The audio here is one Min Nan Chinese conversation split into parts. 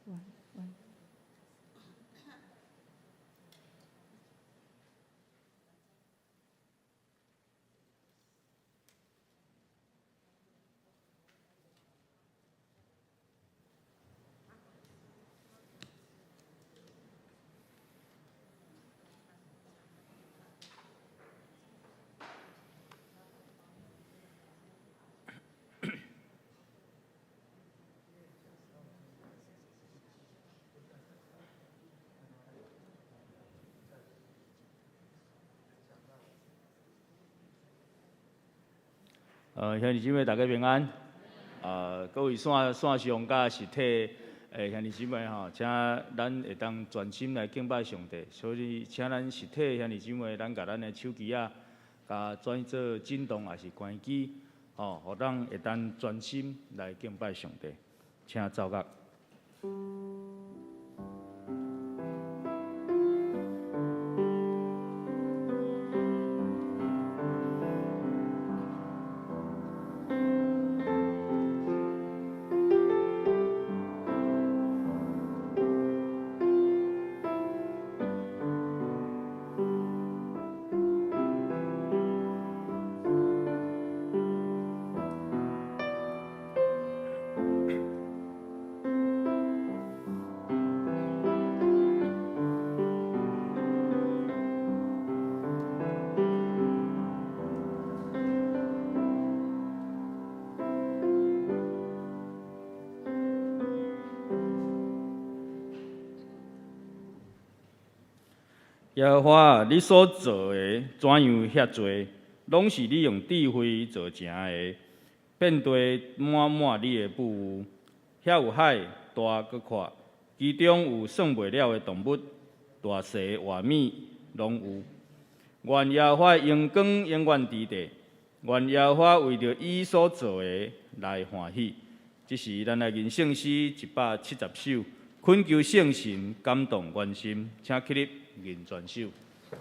One, one. 兄弟姊妹，大家平安。各位線線上佮實體兄弟姊妹吼，請咱會當專心來敬拜上帝。所以，請咱實體兄弟姊妹，咱共咱的手機仔，共轉做震動抑是關機，吼，予咱會當專心來敬拜上帝。請奏樂。耶和華，你所造的怎樣遐濟，攏是你用智慧造成的。遍地滿滿你的富裕，遐有海大閣闊，其中有算袂了的動物，大細活物攏有。願耶和華的榮光永遠佇地，願耶和華為著伊所造的來歡喜。這是咱來吟聖詩170首，懇求聖神感動阮心，請起立吟全首。懇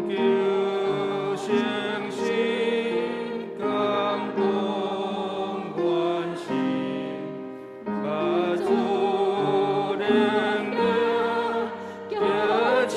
求聖神感動阮心，把主靈力加持。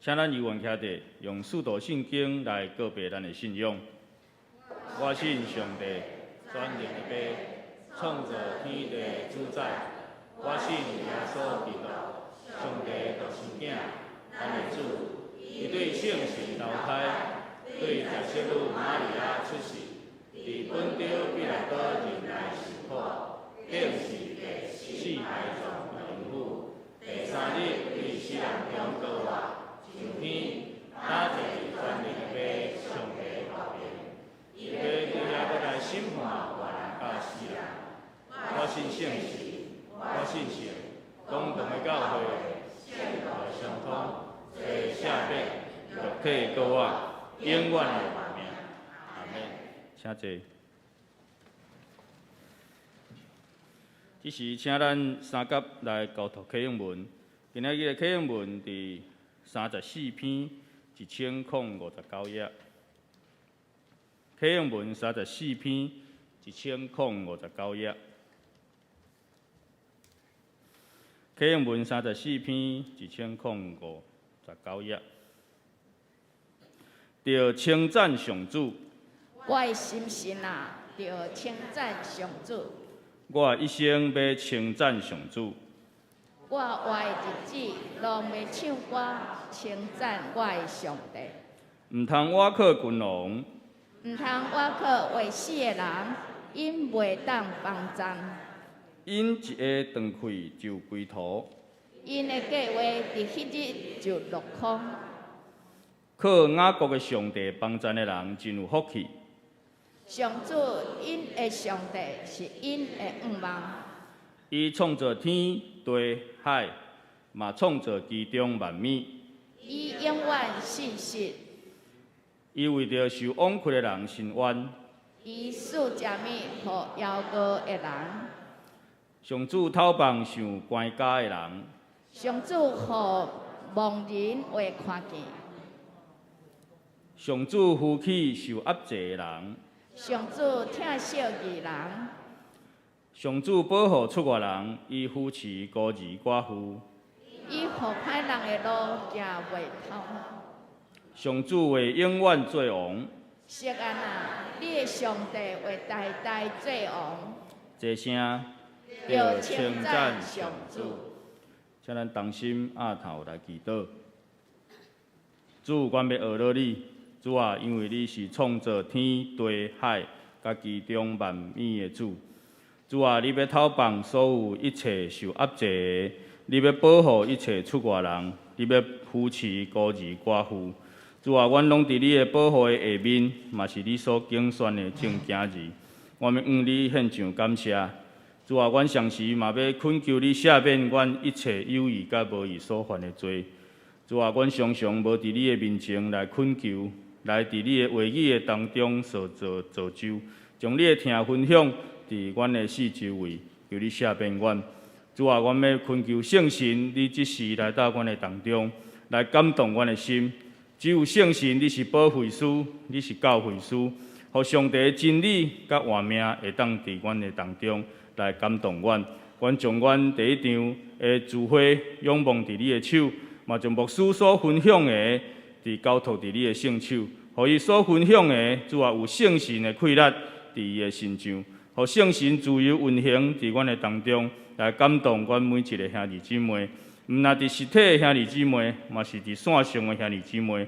請咱猶原徛佇，用使徒信經來告白咱的信仰。我信上帝，全能的父，創造天地主宰。我信耶穌基督，上帝獨生囝，咱的主。伊對聖神投胎，對十聖女瑪利亞出世，佇本丟彼拉多忍耐受苦，釘死死埋葬陰府，第三日對死人中復活，上天，搭坐佇全能的父上帝右爿，伊欲對遐閣來審判活人佮死人。我信聖神，我信聖公同的教會，聖道相通，罪赦免，肉體復活，永遠的活命。阿們。請坐。這時，請咱三甲來交託啟應文。今仔日的啟應文佇34篇1059頁。啟應文34篇1059頁。啟應文34篇1059頁。著稱讚上主。我的心神啊，著稱讚上主。我一生欲稱讚上主。我活的日子，攏欲唱歌稱讚我的上帝。毋通倚靠君王。毋通倚靠會死的人，𪜶袂當幫贊。𪜶一下斷氣就歸土。𪜶的計劃佇彼日就落空。靠雅各的上帝幫贊的人，真有福氣。上主𪜶的上帝是𪜶的向望。伊創造天地海，嘛創造其中萬物。伊永遠信實。伊為著受枉屈的人伸冤。伊賜食物予枵餓的人。上主透放受關監的人。上主予盲人會看見。上主扶起受壓制的人。上主疼惜義人。上主保護出外人，伊扶持孤兒寡婦。伊予歹人的路行袂通。上主會永遠做王。錫安啊，你的上帝會代代做王。齊聲，著稱讚上主。請咱同心徼頭來祈禱。主，阮欲學落你。主啊，因為你是創造天地海佮其中萬物的主。主啊，你欲透放所有一切受壓制的，你欲保護一切出外人，你欲扶持孤兒寡婦。主啊，阮攏佇你的保護的下面，嘛是你所揀選的眾囝兒。我們向你獻上感謝。主啊，阮同時嘛欲懇求你赦免阮一切有意佮無意所犯的罪。主啊，阮常常無佇你的面前來懇求，來佇你的話語的當中所造造就，將你的疼分享佇阮的四周圍，求你赦免阮。主啊，阮欲懇求聖神，你這時來到阮的當中，來感動阮的心。只有聖神，你是保惠師，你是教誨師，予上帝的真理佮活命會當佇阮的當中來感動阮。阮將阮第一場的聚會仰望佇你的手，嘛將牧師所分享的，佇交託佇你的聖手，予伊所分享的，主啊，有聖神的氣力佇伊的身上，予聖神自由運行佇阮的當中，來感動阮每一个兄弟姊妹。毋但佇實體的兄弟姊妹，嘛是佇線上的兄弟姊妹，予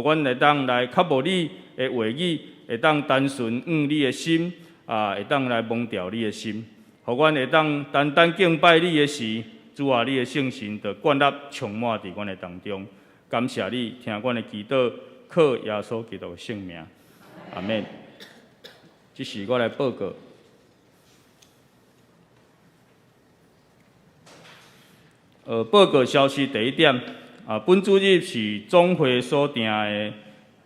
阮會當來渴慕你的話語，會當單純向你的心，啊，會當來蒙著你的心，予阮會當單單敬拜你的時，主啊，你的聖神就灌納充滿佇阮的當中。感謝你，聽阮的祈禱，靠耶穌基督的聖名，阿們。這時我來報告。報告消息第一點，啊，本主日是總會所定的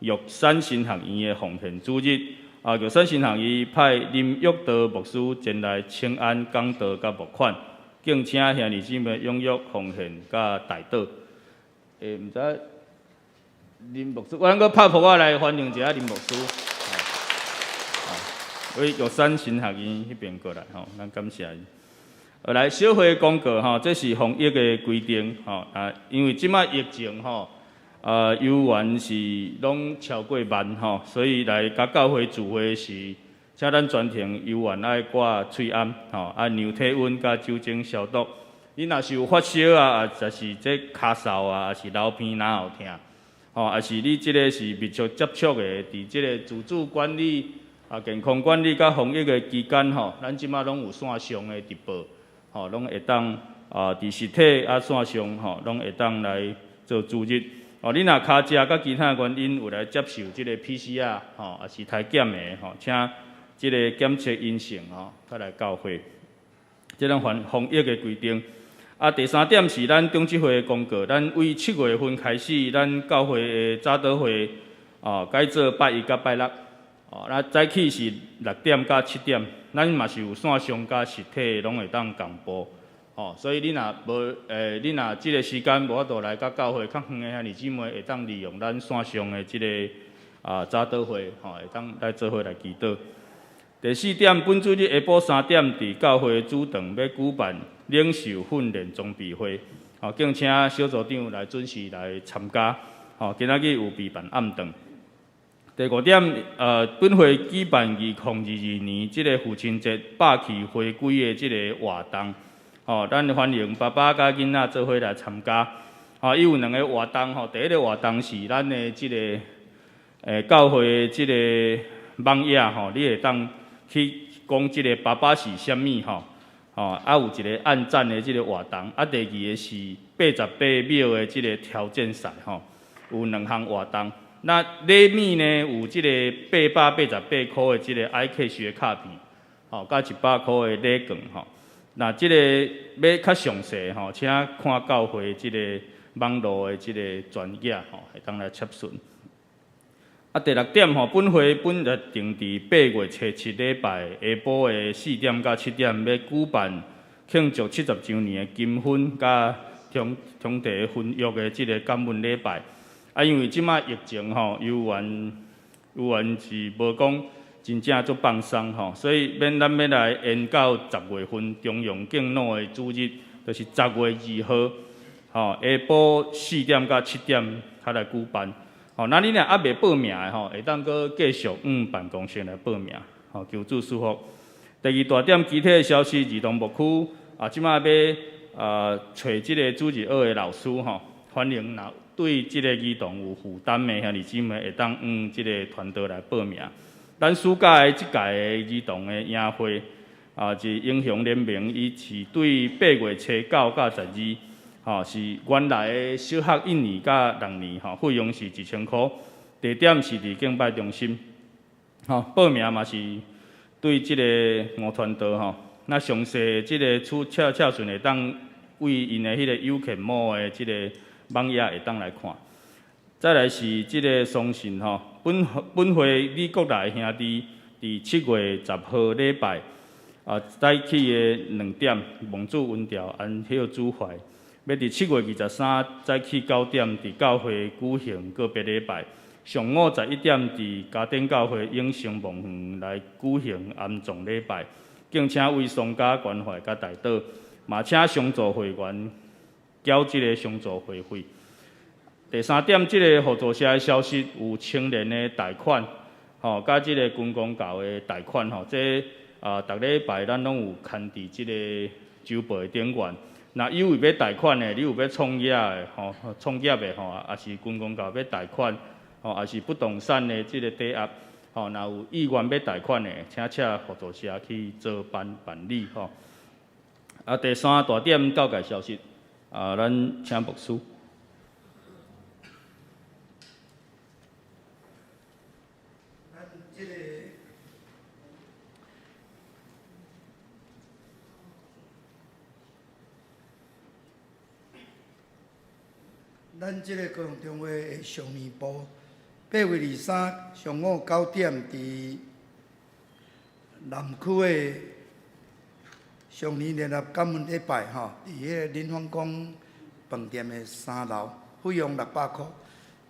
玉山神學院的奉獻主日。啊，玉山神學院派林玉道牧師前來請安講道佮募款，敬請兄弟姊妹踴躍奉獻佮代禱。毋知林牧師，阮閣拍噗仔來歡迎一下林牧師。為玉山神學院彼邊過來吼，咱感謝伊。來，小會廣告吼，這是防疫的規定吼啊，因為這擺疫情吼，啊，猶原是攏超過萬吼，所以來佮教會聚會時，請咱全程猶原愛掛喙罨吼，啊量體溫佮酒精消毒。你若是有發燒啊，啊，抑是這咳嗽啊，抑是流鼻咽喉疼，吼，抑是你這个是密切接觸的，佇這个自主管理啊、健康管理佮防疫的期間吼，咱這馬攏有線上的直播，吼，攏會當啊，佇實體啊線上吼，攏會當來做主日。哦，你若尻脊佮其他原因有來接受這个 PCR 吼，抑是篩檢的吼，請這个檢測陰性吼，才來教會。這種防防疫的規定。啊，第三點是咱長執會的公告，咱為7月份開始，咱教會的早禱會哦，改做拜一佮拜六。哦，那早起是6點到7點，咱嘛是有線上佮實體攏會當同步。哦，所以你若無你若這个時間無法度來佮教會較遠的兄弟姊妹，會當利用咱線上的這个啊早禱會，吼，會當來做伙來祈禱。第四點，本主日下晡3點，佇教會主堂欲舉辦領袖訓練裝備會，吼，敬請小組長來準時來參加。吼，今仔日有備辦暗頓。第五點，本會舉辦2022年這个父親節百氣回歸的這个活動。吼，咱歡迎爸爸佮囡仔做伙來參加。吼，伊有兩个活動，吼，第一个活動是咱的這个，教會的這个網頁吼，你會當去講這个爸爸是啥物吼，吼，啊有一个按讚的這个活動。啊，第二个是88秒的這个挑戰賽，吼，有兩項活動。那禮物呢，有這个888塊的這个 iCash 的卡片，吼，佮100塊的禮券，吼。那這个欲較詳細吼，請看教會這个網路的這个專頁吼，會當來查詢。啊，第六點吼，本會本日定佇8月初7禮拜下晡的4點到7點，欲舉辦慶祝70週年的金婚佮重重提婚約的這个感恩禮拜。啊，因為這馬疫情吼，猶原猶原是無講真正足放鬆吼，所以免咱欲來延到10月份重陽敬老的主日，就是10月2號，吼，下晡4點到7點才來舉辦。吼，那你若猶未報名的吼，會當閣繼續往辦公室來報名，吼，求主賜福。第二大點，其他的消息，兒童牧區啊，這馬欲啊揣這个主日學的老師吼，歡迎若對這个兒童有負擔的兄弟姊妹，會當往這个傳道來報名。咱暑假的這屆的兒童的營會啊，是英雄聯盟，伊是對8月初9到12，吼，是原來的小學一年佮六年，吼，費用是1000塊，地點是佇敬拜中心，吼，報名嘛是對這个吳傳道吼，那詳細這个處赤赤順會當為𪜶的彼个有錢某的這个網頁會當來看。再來是這个送信吼，本本會李國來兄弟佇7月10號禮拜啊早起的2點，望主恩召安歇主懷，欲佇7月23早起9點佇教會舉行告別禮拜。上午11點佇嘉典教會永生墓園來舉行安葬禮拜。敬請為喪家關懷佮代禱，嘛請相助會員繳這个相助會費。第三點，這个互助社的消息有青年的貸款，吼，佮這个軍公教的貸款，吼，這啊，逐禮拜咱攏有刊佇這个週報的頂懸。若有欲貸款的，你有欲創業的，吼，創業的吼，抑是軍公教欲貸款，吼，抑是不動產的這个抵押，吼，若有意願欲貸款的，請請互助社去做辦辦理，吼。啊，第三大點教界消息，啊，咱請牧師。咱這个咱這个高雄中會的少年部，8月23上午9點，佇南區的少年聯合感恩禮拜吼，佇彼个林芳公飯店的3樓，費用600塊。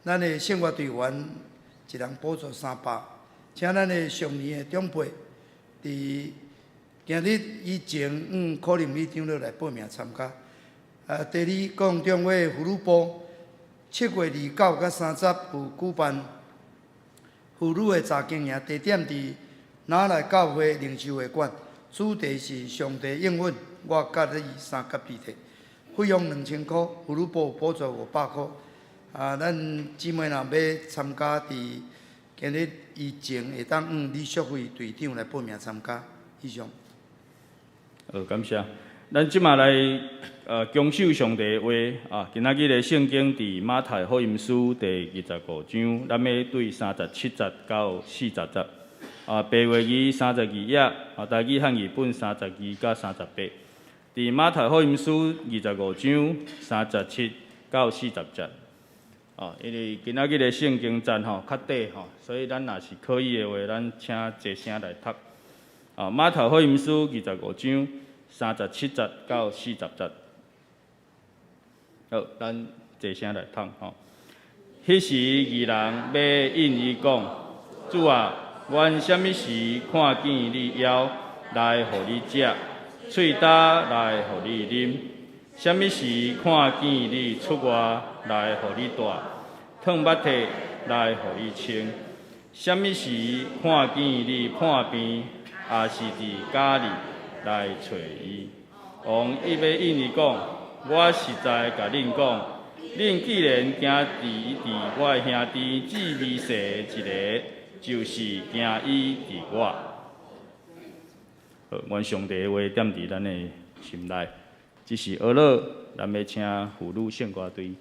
咱的聖樂隊員一人補助300，請咱的少年的長輩，佇今日以前往柯林美長老來報名參加。啊，第二，高雄中會婦女部7月29佮30有舉辦婦女的查經營，地點佇拿來教會靈修會館，主題是上帝應允我佮你三甲彼得，費用2000箍，婦女部補助500箍。啊，咱姊妹若欲參加，佇今日以前會當向李淑惠隊長來報名參加。以上。好，感謝。咱這馬來恭守上帝的話啊！今仔日的聖經佇馬太福音書第二十五章，咱欲對37節到40節。啊，白話字32頁，啊，台語漢語本32佮38。佇馬太福音書二十五章三十七到四十節。哦，因為今仔日的聖經節吼較短吼，所以咱若是可以的話，咱請齊聲來讀。啊，馬太福音書二十五章三十七節到四十節。好，咱齊聲來讀吼。彼時義人欲應伊講：主啊，阮啥物時看見你枵，來予你食；喙焦來予你啉？啥物時看見你出外，來予你蹛；褪目體來予你穿？啥物時看見你破病，抑是佇監裡來揣醫？王欲應伊講：我實在共恁講，恁既然驚治治我的兄弟至微細的一个，就是驚醫治我。好，願上帝的話踮佇咱的心內。這是呵咾，咱欲請婦女聖歌隊。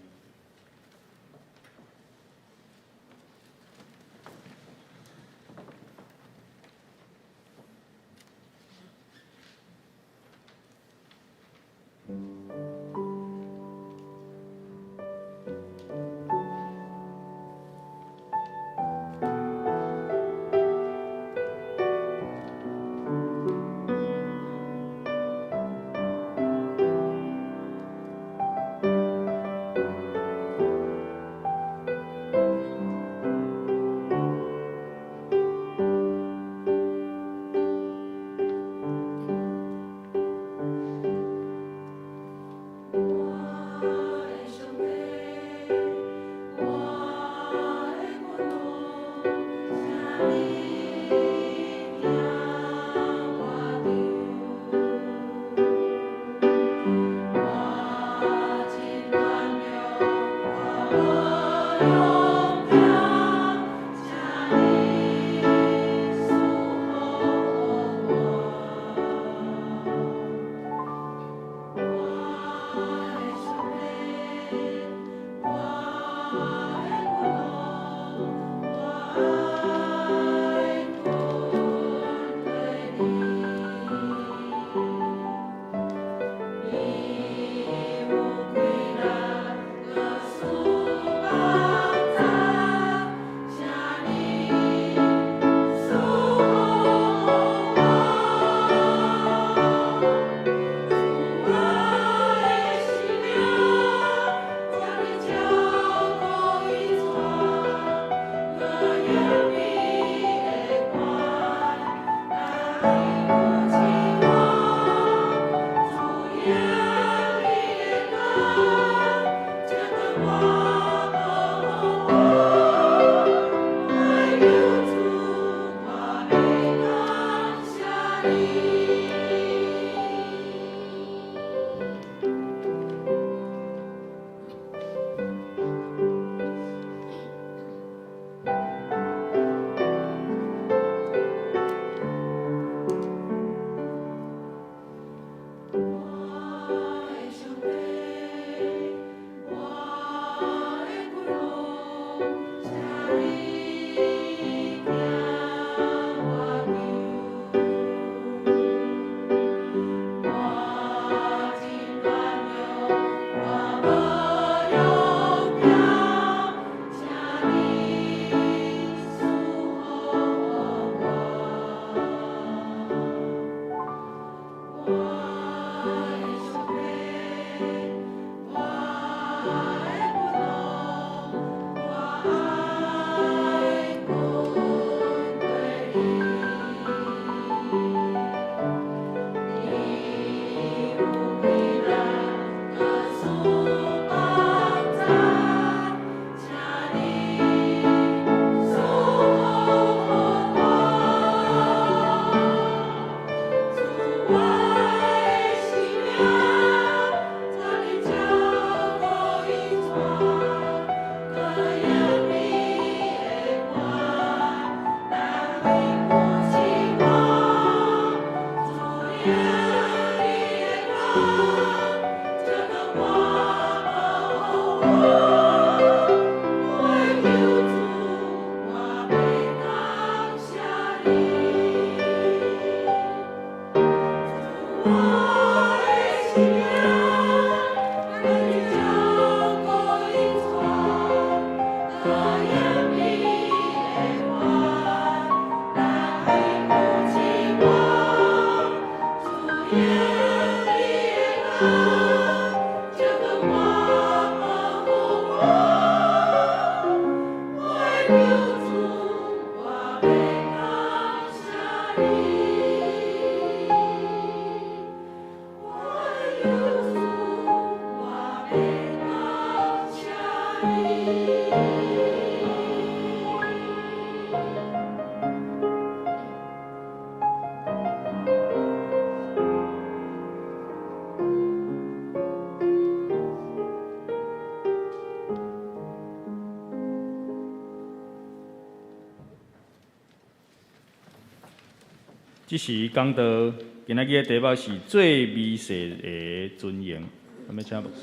這時講道，今仔日的題目是做彌賽亞的尊榮。咱欲請牧師。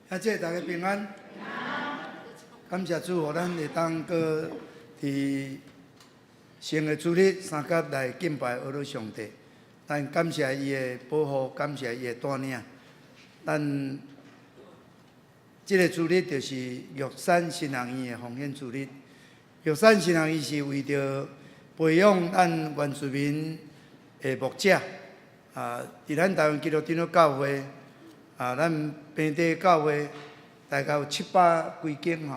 兄弟大家平安。感謝主，予咱會當閣佇聖的主日三角來敬拜阿羅上帝。咱感謝伊的保護，感謝伊的帶領。咱這个主日就是玉山神學院的奉獻主日。玉山神學院是為著培養咱原住民的牧者，啊，佇咱台灣基督長老教會，啊，咱平地教會大概有700幾間吼，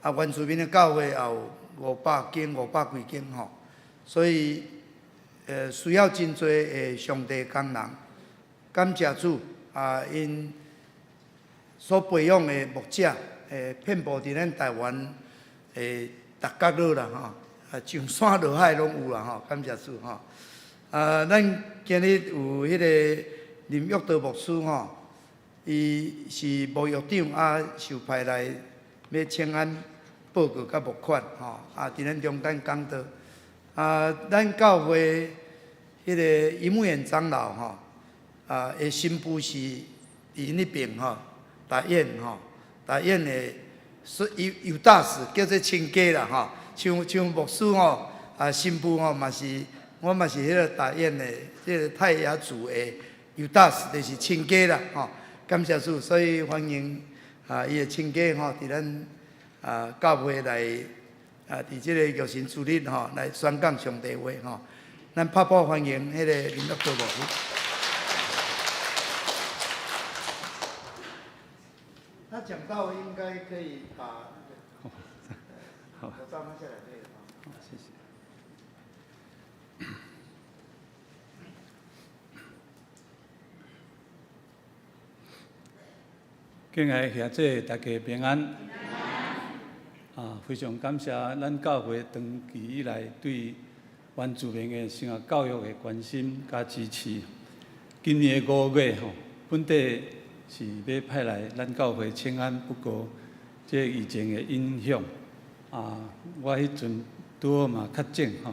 啊，原住民的教會也有500間、500幾間吼，所以需要真濟的上帝工人。感謝主，啊，𪜶所培養的牧者，遍佈佇咱台灣的逐角落啦吼，啊，上山落海攏有啦吼，感謝主吼。啊，咱今日有彼个林玉道牧師吼，伊是牧育長啊，受派來欲請安報告佮募款吼，啊，佇咱中間講道。啊，咱教會彼个尹慕遠長老吼，啊，的新婦是佇彼爿吼，大燕吼，大燕的猶猶大使叫做親家啦吼，像像牧師吼，啊，新婦吼嘛是，我嘛是彼个大燕的，這个泰雅族的猶大使，就是親家啦吼。感謝主，所以歡迎啊，伊的親家吼，佇咱啊教會來啊，佇這个玉神主日吼來宣講上帝話吼。咱拍鼓歡迎彼个林樂道牧師。他講到應該可以把那個，好，口罩拿下來可以了。好，謝謝。敬愛兄弟，大家平安。啊，非常感謝咱教會長期以來對原住民的生活教育的關心佮支持。今年的5月吼，本底是欲派來咱教會請安，不過這疫情的影響，啊，我彼陣拄好嘛確診吼，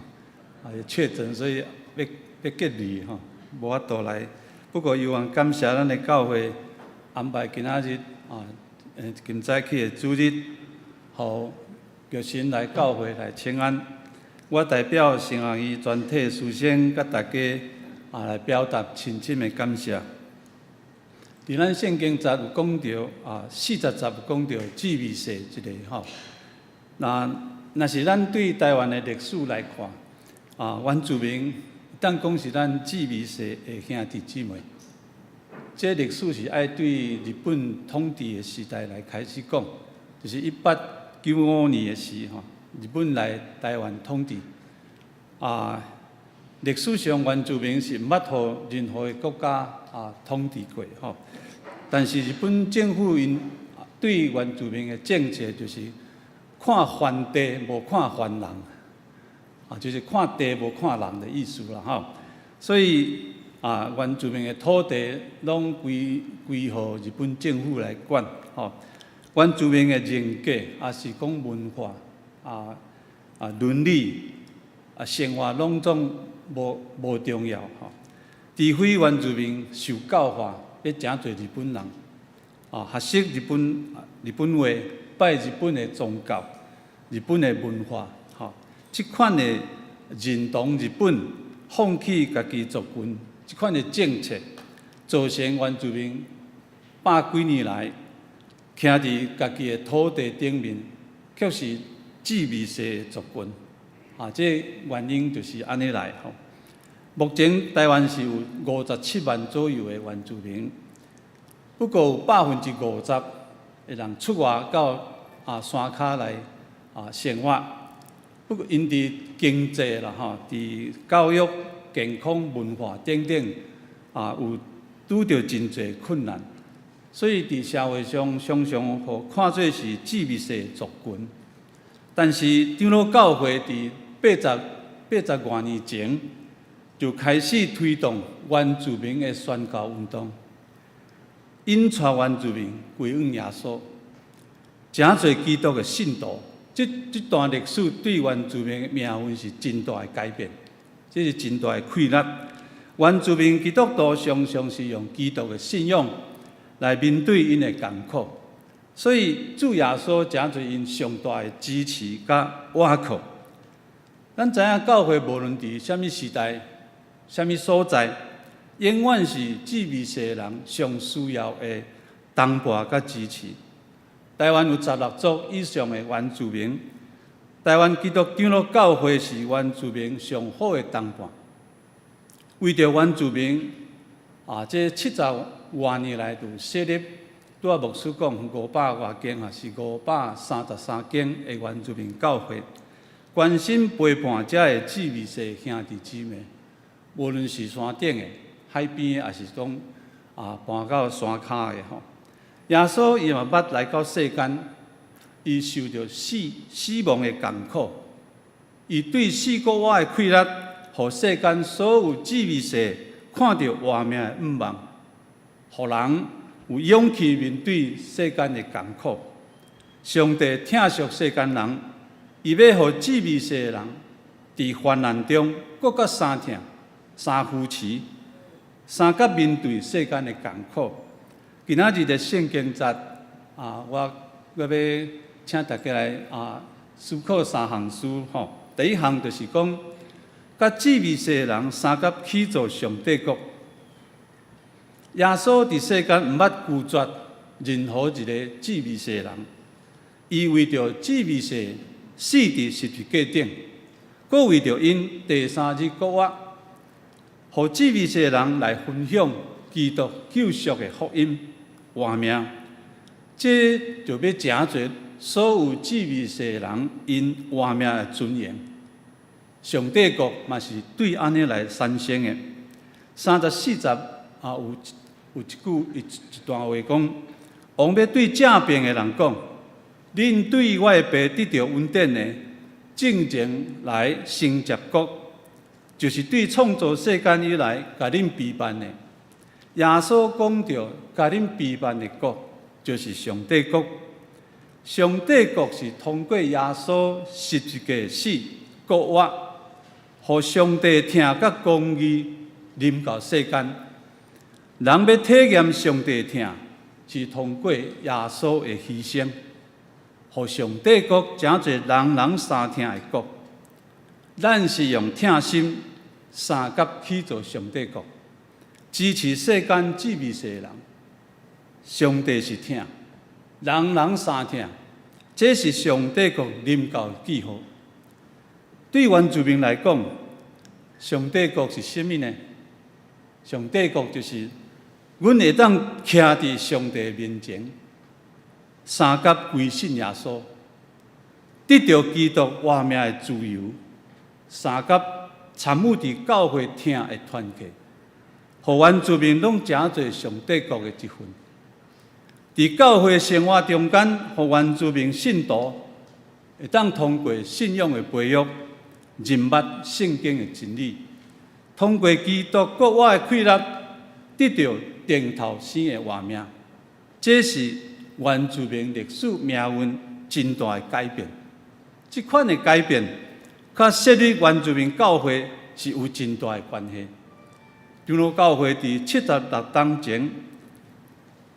啊確診，所以欲欲隔離吼，無法度來。不過猶原感謝咱的教會安排今仔日啊，今早起的主日，予玉神來教會來請安。我代表神學院全體師生佮大家啊來表達深深的感謝。佇咱聖經節有講著啊，40節有講著志未世這个吼。那若是咱對台灣的歷史來看，啊，原住民當講是咱志未世的兄弟姊妹。這歷史是愛對日本統治的時代來開始講，就是1895年的時吼，日本來台灣統治。啊，歷史上原住民是毋捌予任何的國家啊統治過吼，但是日本政府𪜶對原住民的政策就是看番地無看番人，啊，就是看地無看人的意思啦吼。所以啊，原住民的土地攏歸歸予日本政府來管吼。原住民的人格，抑是講文化啊啊倫理啊生活攏總無無重要吼。除非原住民受教化，欲成做日本人，啊，學識日本日本話，拜日本的宗教、日本的文化，吼，這款的認同日本、放棄家己族群，這款的政策，造成原住民百幾年來徛佇家己的土地頂面，卻是志未世的族群，啊，這原因就是按呢來吼。目前台灣是有57萬左右的原住民，不過有50%的人出外到啊山跤來啊生活。不過𪜶佇經濟啦吼，佇教育、健康、文化等等啊，有拄著真濟困難，所以佇社會上常常予看做是志未世的族群。但是長老教會佇八十外年前就開始推動原住民的宣教運動，引帶原住民歸向耶穌，成做基督的信徒。這這段歷史對原住民的命運是真大的改變。這是真大的氣力。原住民基督徒常常是用基督的信仰來面對𪜶的艱苦，所以主耶穌成做𪜶上大的支持佮倚靠。咱知影教會無論佇啥物時代、啥物所在，永遠是志未細人上需要的同伴佮支持。台灣有16族以上的原住民，台灣基督長老教會是原住民上好的同伴。為著原住民啊，這70外年來就設立，拄仔牧師講500外間啊，是533間的原住民教會，關心陪伴遮的志未細兄弟姊妹，無論是山頂的、海邊的，抑是講啊搬到山跤的吼。耶穌伊嘛捌來到世間，伊受著死亡的艱苦，伊對死閣活的氣力，予世間所有志未細看著活命的向望，予人有勇氣面對世間的艱苦。上帝疼惜世間人，伊欲予志未細的人佇患難中閣較相疼、相扶持、相佮面對世間的艱苦。今仔日的聖經節啊，我欲請大家來啊思考三項事吼。第一項就是講，佮志未細的人相佮起造上帝國。耶穌佇世間毋捌拒絕任何一个志未細的人，伊為著志未細死佇十字架頂，閣為著𪜶第三日復活，予志未細的人來分享基督救贖的福音活命。這就欲成做所有志未細的人𪜶活命的尊嚴。上帝國嘛是對按呢來產生的。34節啊，有一句一段話講，王欲對正爿的人講：恁對我的爸得著恩典的，進前來承接國，就是對創造世間以來共恁備辦的。耶穌講著共恁備辦的國，就是上帝國。上帝國是通過耶穌十字架死復活，予上帝疼佮公義臨到世間。人欲體驗上帝疼，是通過耶穌的犧牲，予上帝國成做人人相疼的國。咱是用疼心相佮起造上帝國，支持世間志未細的人。上帝是疼，人人相疼，這是上帝國臨到的記號。對原住民來講，上帝國是啥物呢？上帝國就是阮會當徛佇上帝面前，相佮歸信耶穌，得著基督活命的自由，相佮參與佇教會疼的團契，予原住民攏成做上帝國的一份。佇教會生活中間，予原住民信徒會當通過信仰的培育，認捌聖經的真理，通過基督復活的氣力，得著定頭生的活命。這是原住民歷史命運真大的改變。這款的改變，佮設立原住民教會是有真大的關係。長老教會佇76冬前，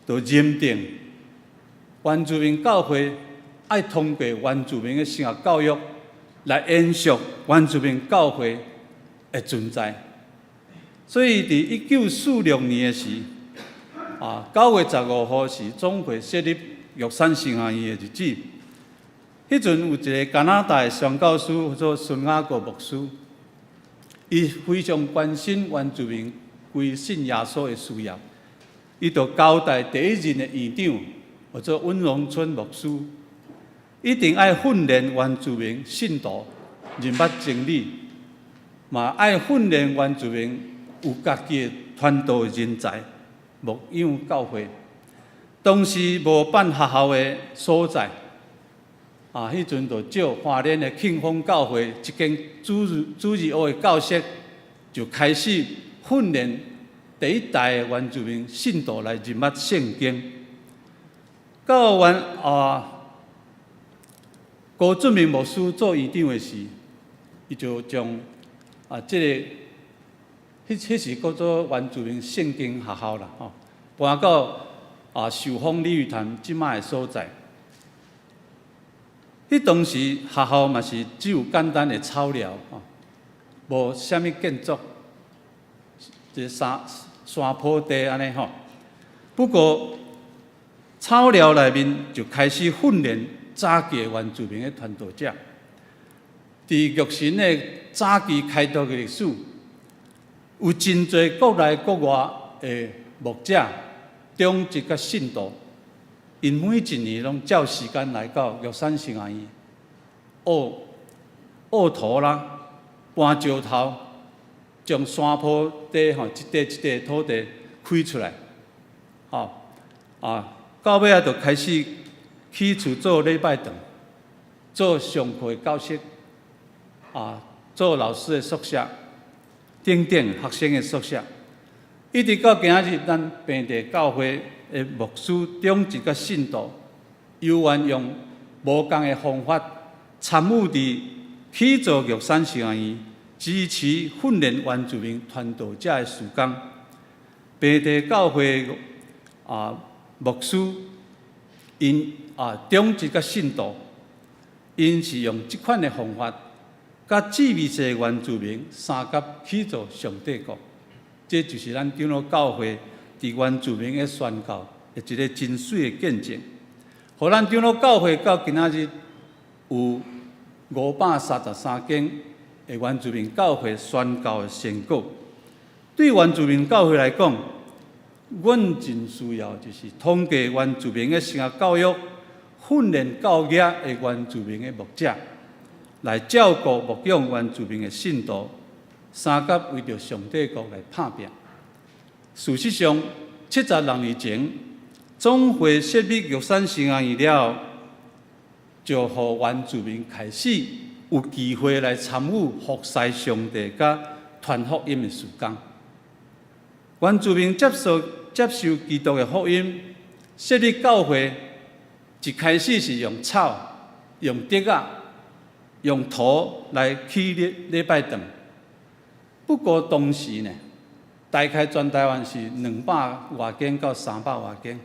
就認定原住民教會愛通過原住民的神學教育來延續原住民教會的存在。所以，佇1946年的時，啊，9月15號是總會設立玉山神學院的日子。彼陣有一个加拿大的宣教師，叫做孫雅各牧師，伊非常關心原住民歸信耶穌的需要，伊就交代第一任的院長，叫做溫榮春牧師，一定愛訓練原住民信徒認捌真理，嘛愛訓練原住民有家己的傳道人才，牧養教會。當時無辦學校的所在，啊，彼陣就借花蓮的慶豐教會一間主日學的教室，就開始訓練第一代的原住民信徒來認捌聖經。到原啊高俊明牧師做院長的時，伊就將啊，這个彼時叫做原住民聖經學校啦，吼，搬到壽豐鯉魚潭這擺的所在。彼當時學校嘛是只有簡單的草寮，吼，無啥物建築，一个山坡地按呢吼。不過草寮內面就開始訓練早期的原住民的傳道者。佇玉神的早期開拓的歷史，有真濟國內國外的牧者、長執佮信徒，𪜶每一年攏照時間來到玉山神學院挖土啦、搬石頭，將山坡地吼一塊一塊土地開出來，吼啊，到尾仔就開始起厝做禮拜堂，做上課的教室，做老師的宿舍，等等學生的宿舍，一直到今仔日，咱平地教會的牧師、長執佮信徒，猶原用無仝的方法參與佇起造玉山神學院，支持訓練原住民傳道者的事工。平地教會牧師，𪜶長執佮信徒，𪜶是用這款的方法，佮志味的原住民相佮起造上帝國，這就是咱長老教會佇原住民的宣教的一个真媠的見證。予咱長老教會到今仔日有533間的原住民教會宣教的成果。對原住民教會來講，阮真需要就是通過原住民的神學教育、訓練教額的原住民的牧者，來照顧牧養原住民的信徒，相佮為著上帝國來拍拚。事實上，76年前，總會設立玉山神學院了後，就予原住民開始有機會來參與服侍上帝佮傳福音的事工。原住民接受基督的福音，設立教會，一開始是用草、用竹仔、用土來起禮拜堂。不過當時呢，大概全台灣是200外間到300外間，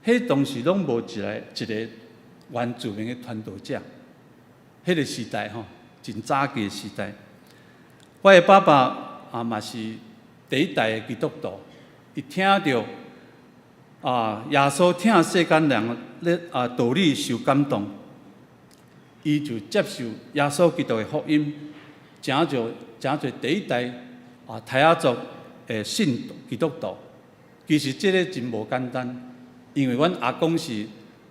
彼當時攏無一个一个原住民的傳道者。彼个時代吼，真早期的時代。我的爸爸嘛是第一代的基督徒，伊聽著耶穌疼世間人咧道理受感動，伊就接受耶穌基督的福音，成做第一代泰雅族的信基督徒。其實這个真無簡單，因為阮阿公是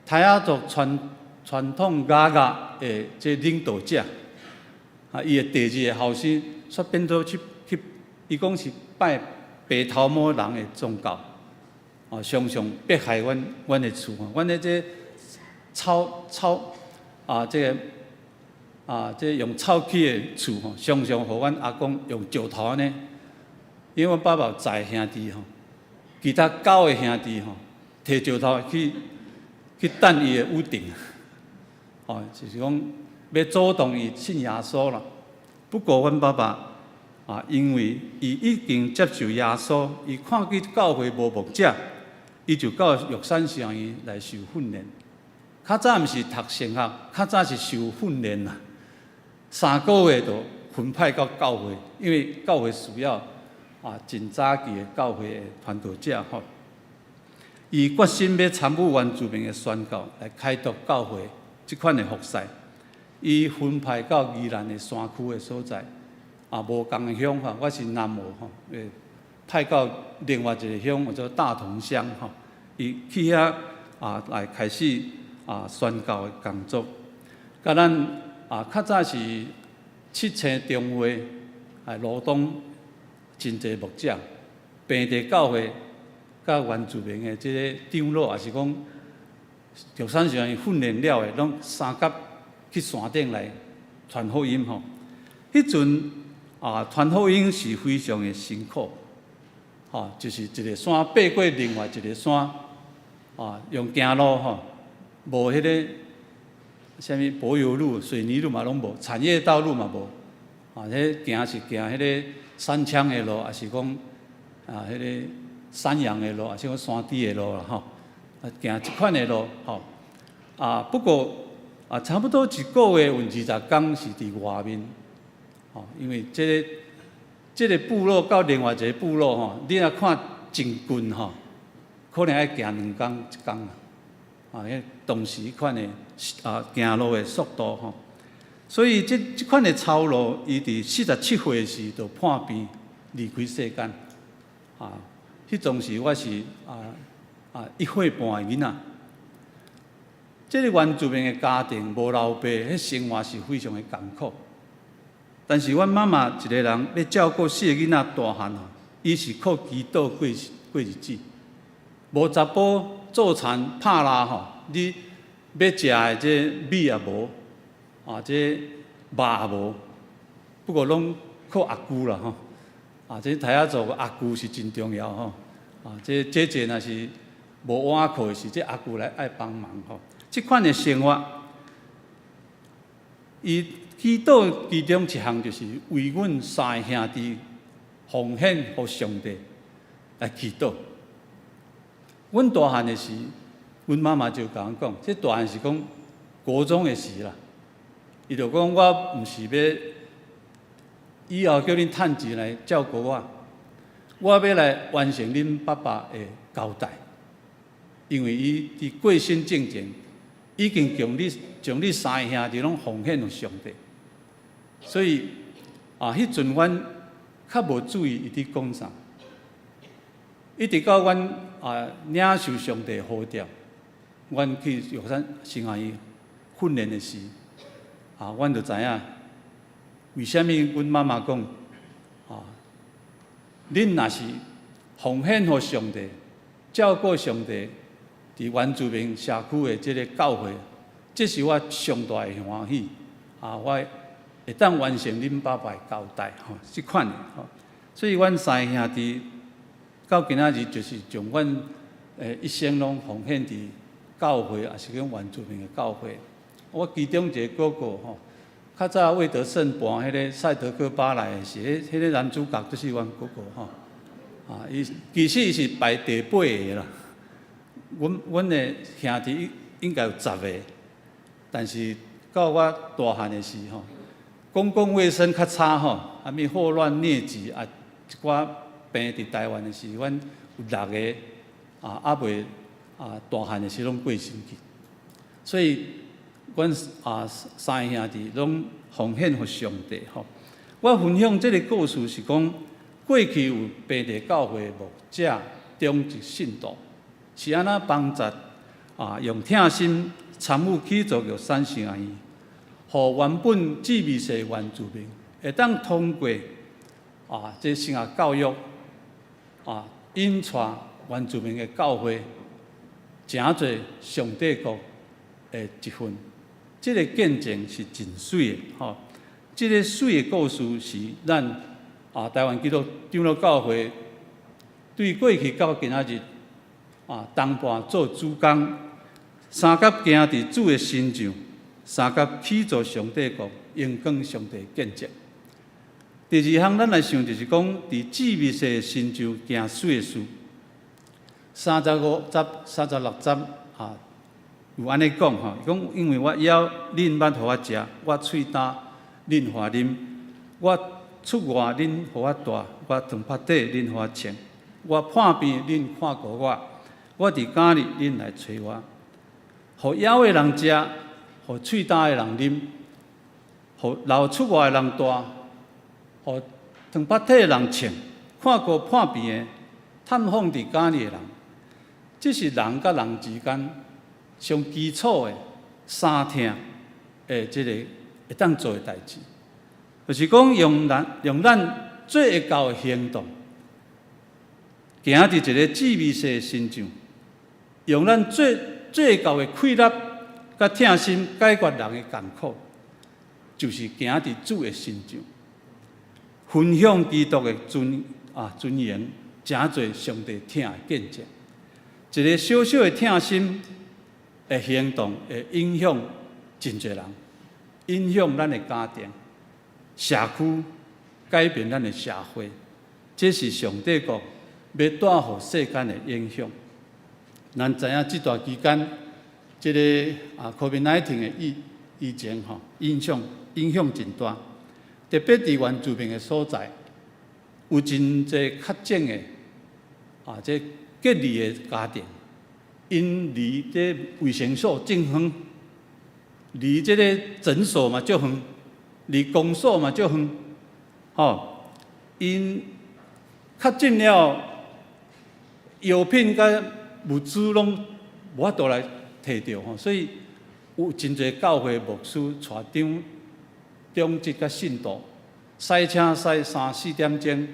泰雅族傳統雅雅的這領導者，伊的第二个後生煞變做去，伊講是拜白頭毛人的宗教，常常迫害阮的厝，阮的這草草啊，這个這用草起的厝吼，常常予阮阿公用石頭按呢，因為阮爸爸有載兄弟吼，其他九个兄弟吼，提石頭去擲伊的屋頂，吼，就是講欲阻擋伊信耶穌啦。不過阮爸爸因為伊已經接受耶穌，伊看見教會無牧者，伊就到玉山神學院來受訓練。較早毋是讀神學，較早是受訓練啦。3個月就分派到教會，因為教會需要真早期的教會的傳道者吼。伊決心欲參與原住民的宣教，來開拓教會這款的服侍。伊分派到宜蘭的山區的所在，無仝的鄉吼，我是南澳吼，派到另外一個鄉叫做大同鄉吼。伊去遐來開始宣教的工作。佮咱較早是七星中會羅東真濟牧者，平地教會佮原住民的這个長老，也是講玉山神學院訓練了的，攏相佮去山頂來傳福音吼。彼陣傳福音是非常的辛苦，吼，就是一个山爬過另外一个山，用行路吼，無彼个啥物柏油路、水泥路嘛攏無，產業道路嘛無，彼行是行彼个山羌的路，抑是講啊，彼个山羊的路，抑是講山豬的路啦吼。啊，行這款的路吼。啊，不過啊，差不多一個月有20工是佇外面，吼，因為這個部落到另外一個部落吼，你若看真近吼，可能愛行2工一工啦。啊，彼當時款的啊行路的速度吼，所以這款的操勞，伊佇47歲時就破病離開世間。啊，彼當時我是1歲半的囡仔。這个原住民的家庭無老爸，彼生活是非常的艱苦。但是阮媽媽一個人欲照顧四個囡仔大漢吼，伊是靠祈禱過日子。無查埔做田拍獵吼，你欲食的這米也無，啊，這肉也無，不過攏靠阿舅啦吼。啊，這泰雅族阿舅是真重要吼。啊，這姐姐若是無碗靠的時，這阿舅來愛幫忙吼。這款的生活，伊祈禱其中一項就是為阮三个兄弟奉獻予上帝來祈禱。阮大漢的時，阮媽媽就共阮講，這大漢是講國中的時啦。伊就講我毋是欲以後叫恁趁錢來照顧我，我欲來完成恁爸爸的交代，因為伊佇過身進前，已經將你三个兄弟攏奉獻予上帝，所以啊，彼陣阮較無注意伊佇講啥，一直到阮啊領受上帝呼召，阮去玉山神學院訓練的時，啊，阮就知影為啥物阮媽媽講啊，恁若是奉獻予上帝，照顧上帝佇原住民社區的這个教會，這是我上大的歡喜啊！我會當完成恁爸爸的交代吼，這款的吼。所以阮三个兄弟到今仔日就是將阮一生攏奉獻佇教會，抑是講原住民的教會。我其中一個哥哥吼，較早魏德聖扮彼个賽德克巴萊的時，彼个男主角就是阮哥哥吼。啊，伊其實伊是排第八个啦。阮的兄弟應該有10個，但是到我大漢的時吼，公共衛生較差吼，啥物霍亂瘧疾啊，一寡病佇台灣的時，阮有六個啊，猶未啊大漢的時攏過身去，所以阮啊三个兄弟攏奉獻予上帝吼。我分享這个故事是講，過去有平地教會牧者中籍信徒。是按怎幫助啊？用疼心參與起造玉山神學院，予原本志未細原住民會當通過啊，這神學教育啊，引帶原住民的教會，成做上帝國的一份。這个見證是真媠的吼。這个媠的故事是咱啊台灣基督長老教會對過去到今仔日。啊，同伴做主工，相佮行佇主的身上，相佮起造上帝國，榮光上帝見證。第二項，咱來想就是講，佇致密的身上行媠的事。35節、36節啊，有按呢講吼，講因為我枵，恁捌予我食；我喙焦，恁予我啉；我出外，恁予我蹛；我長縛體，恁予我穿；我破病，恁看顧我；我佇監裡，恁來揣我。予枵的人食，予喙焦的人啉，予流出外的人蹛，予長縛體的人穿，看顧破病的，探訪佇監裡的人，這是人佮人之間上基礎的三疼的這个會當做的代誌，就是講用咱做會到的行動，行佇一个致命性的身上，用咱做會到的氣力佮疼心解決人的艱苦，就是行佇主的身上，分享基督的尊榮，成做上帝疼的見證。一个小小的疼心的行動，會影響真濟人，影響咱的家庭，社區，改變咱的社會。這是上帝國欲帶予世間的影響。咱知影這段期間，這个COVID-19 的疫情吼，影響真大，特別佇原住民的所在，有真濟確診的這隔離的家庭，𪜶離這衛生所真遠，離這個診所嘛足遠，離公所嘛足遠，吼，𪜶確診了，藥品佮物資攏無法度來提著吼，所以有真濟教會牧師帶長長執佮信徒，駛車駛三四點鐘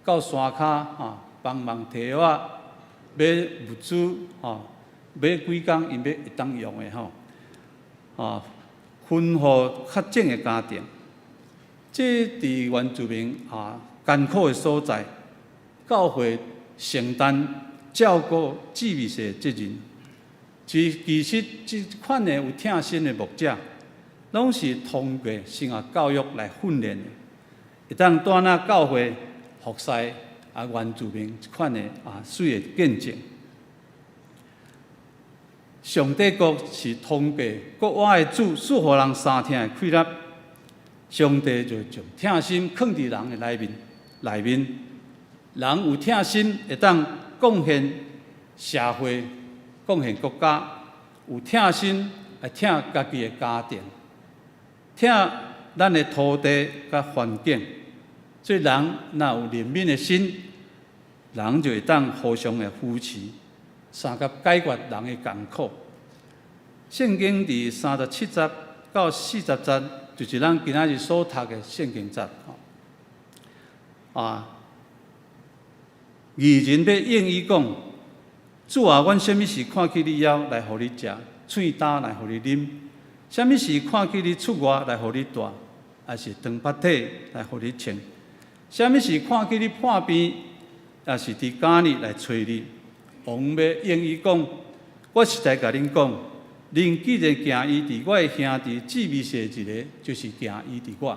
到山跤啊，幫忙提藥仔、買物資吼，買幾工𪜶欲會當用的吼，分予確診的家庭。這佇原住民艱苦的所在，教會承擔照顧姊妹的責任。其實這款的有疼心的牧者，攏是通過神學教育來訓練的，會當帶領教會服侍原住民這款的媠的見證。上帝國是通過國外的主賜予人相疼的氣力，上帝就將疼心囥佇人的內面，內面人有疼心會當貢獻社會、貢獻國家，有疼心會疼家己的家庭，疼咱的土地佮環境。所以人若有憐憫的心，人就會當互相的扶持，相佮解決人的艱苦。聖經佇37節到40節，就是咱今仔日所讀的聖經節。義人欲應伊講：主啊，阮啥物時看見你枵來予你食，喙焦來予你啉？啥物時看見你出外來予你蹛，抑是長縛體來予你穿？啥物時看見你破病，抑是佇監裡來揣你？王欲應伊講：我實在共恁講，恁既然行醫治我的兄弟姊妹細一个，就是行醫治我。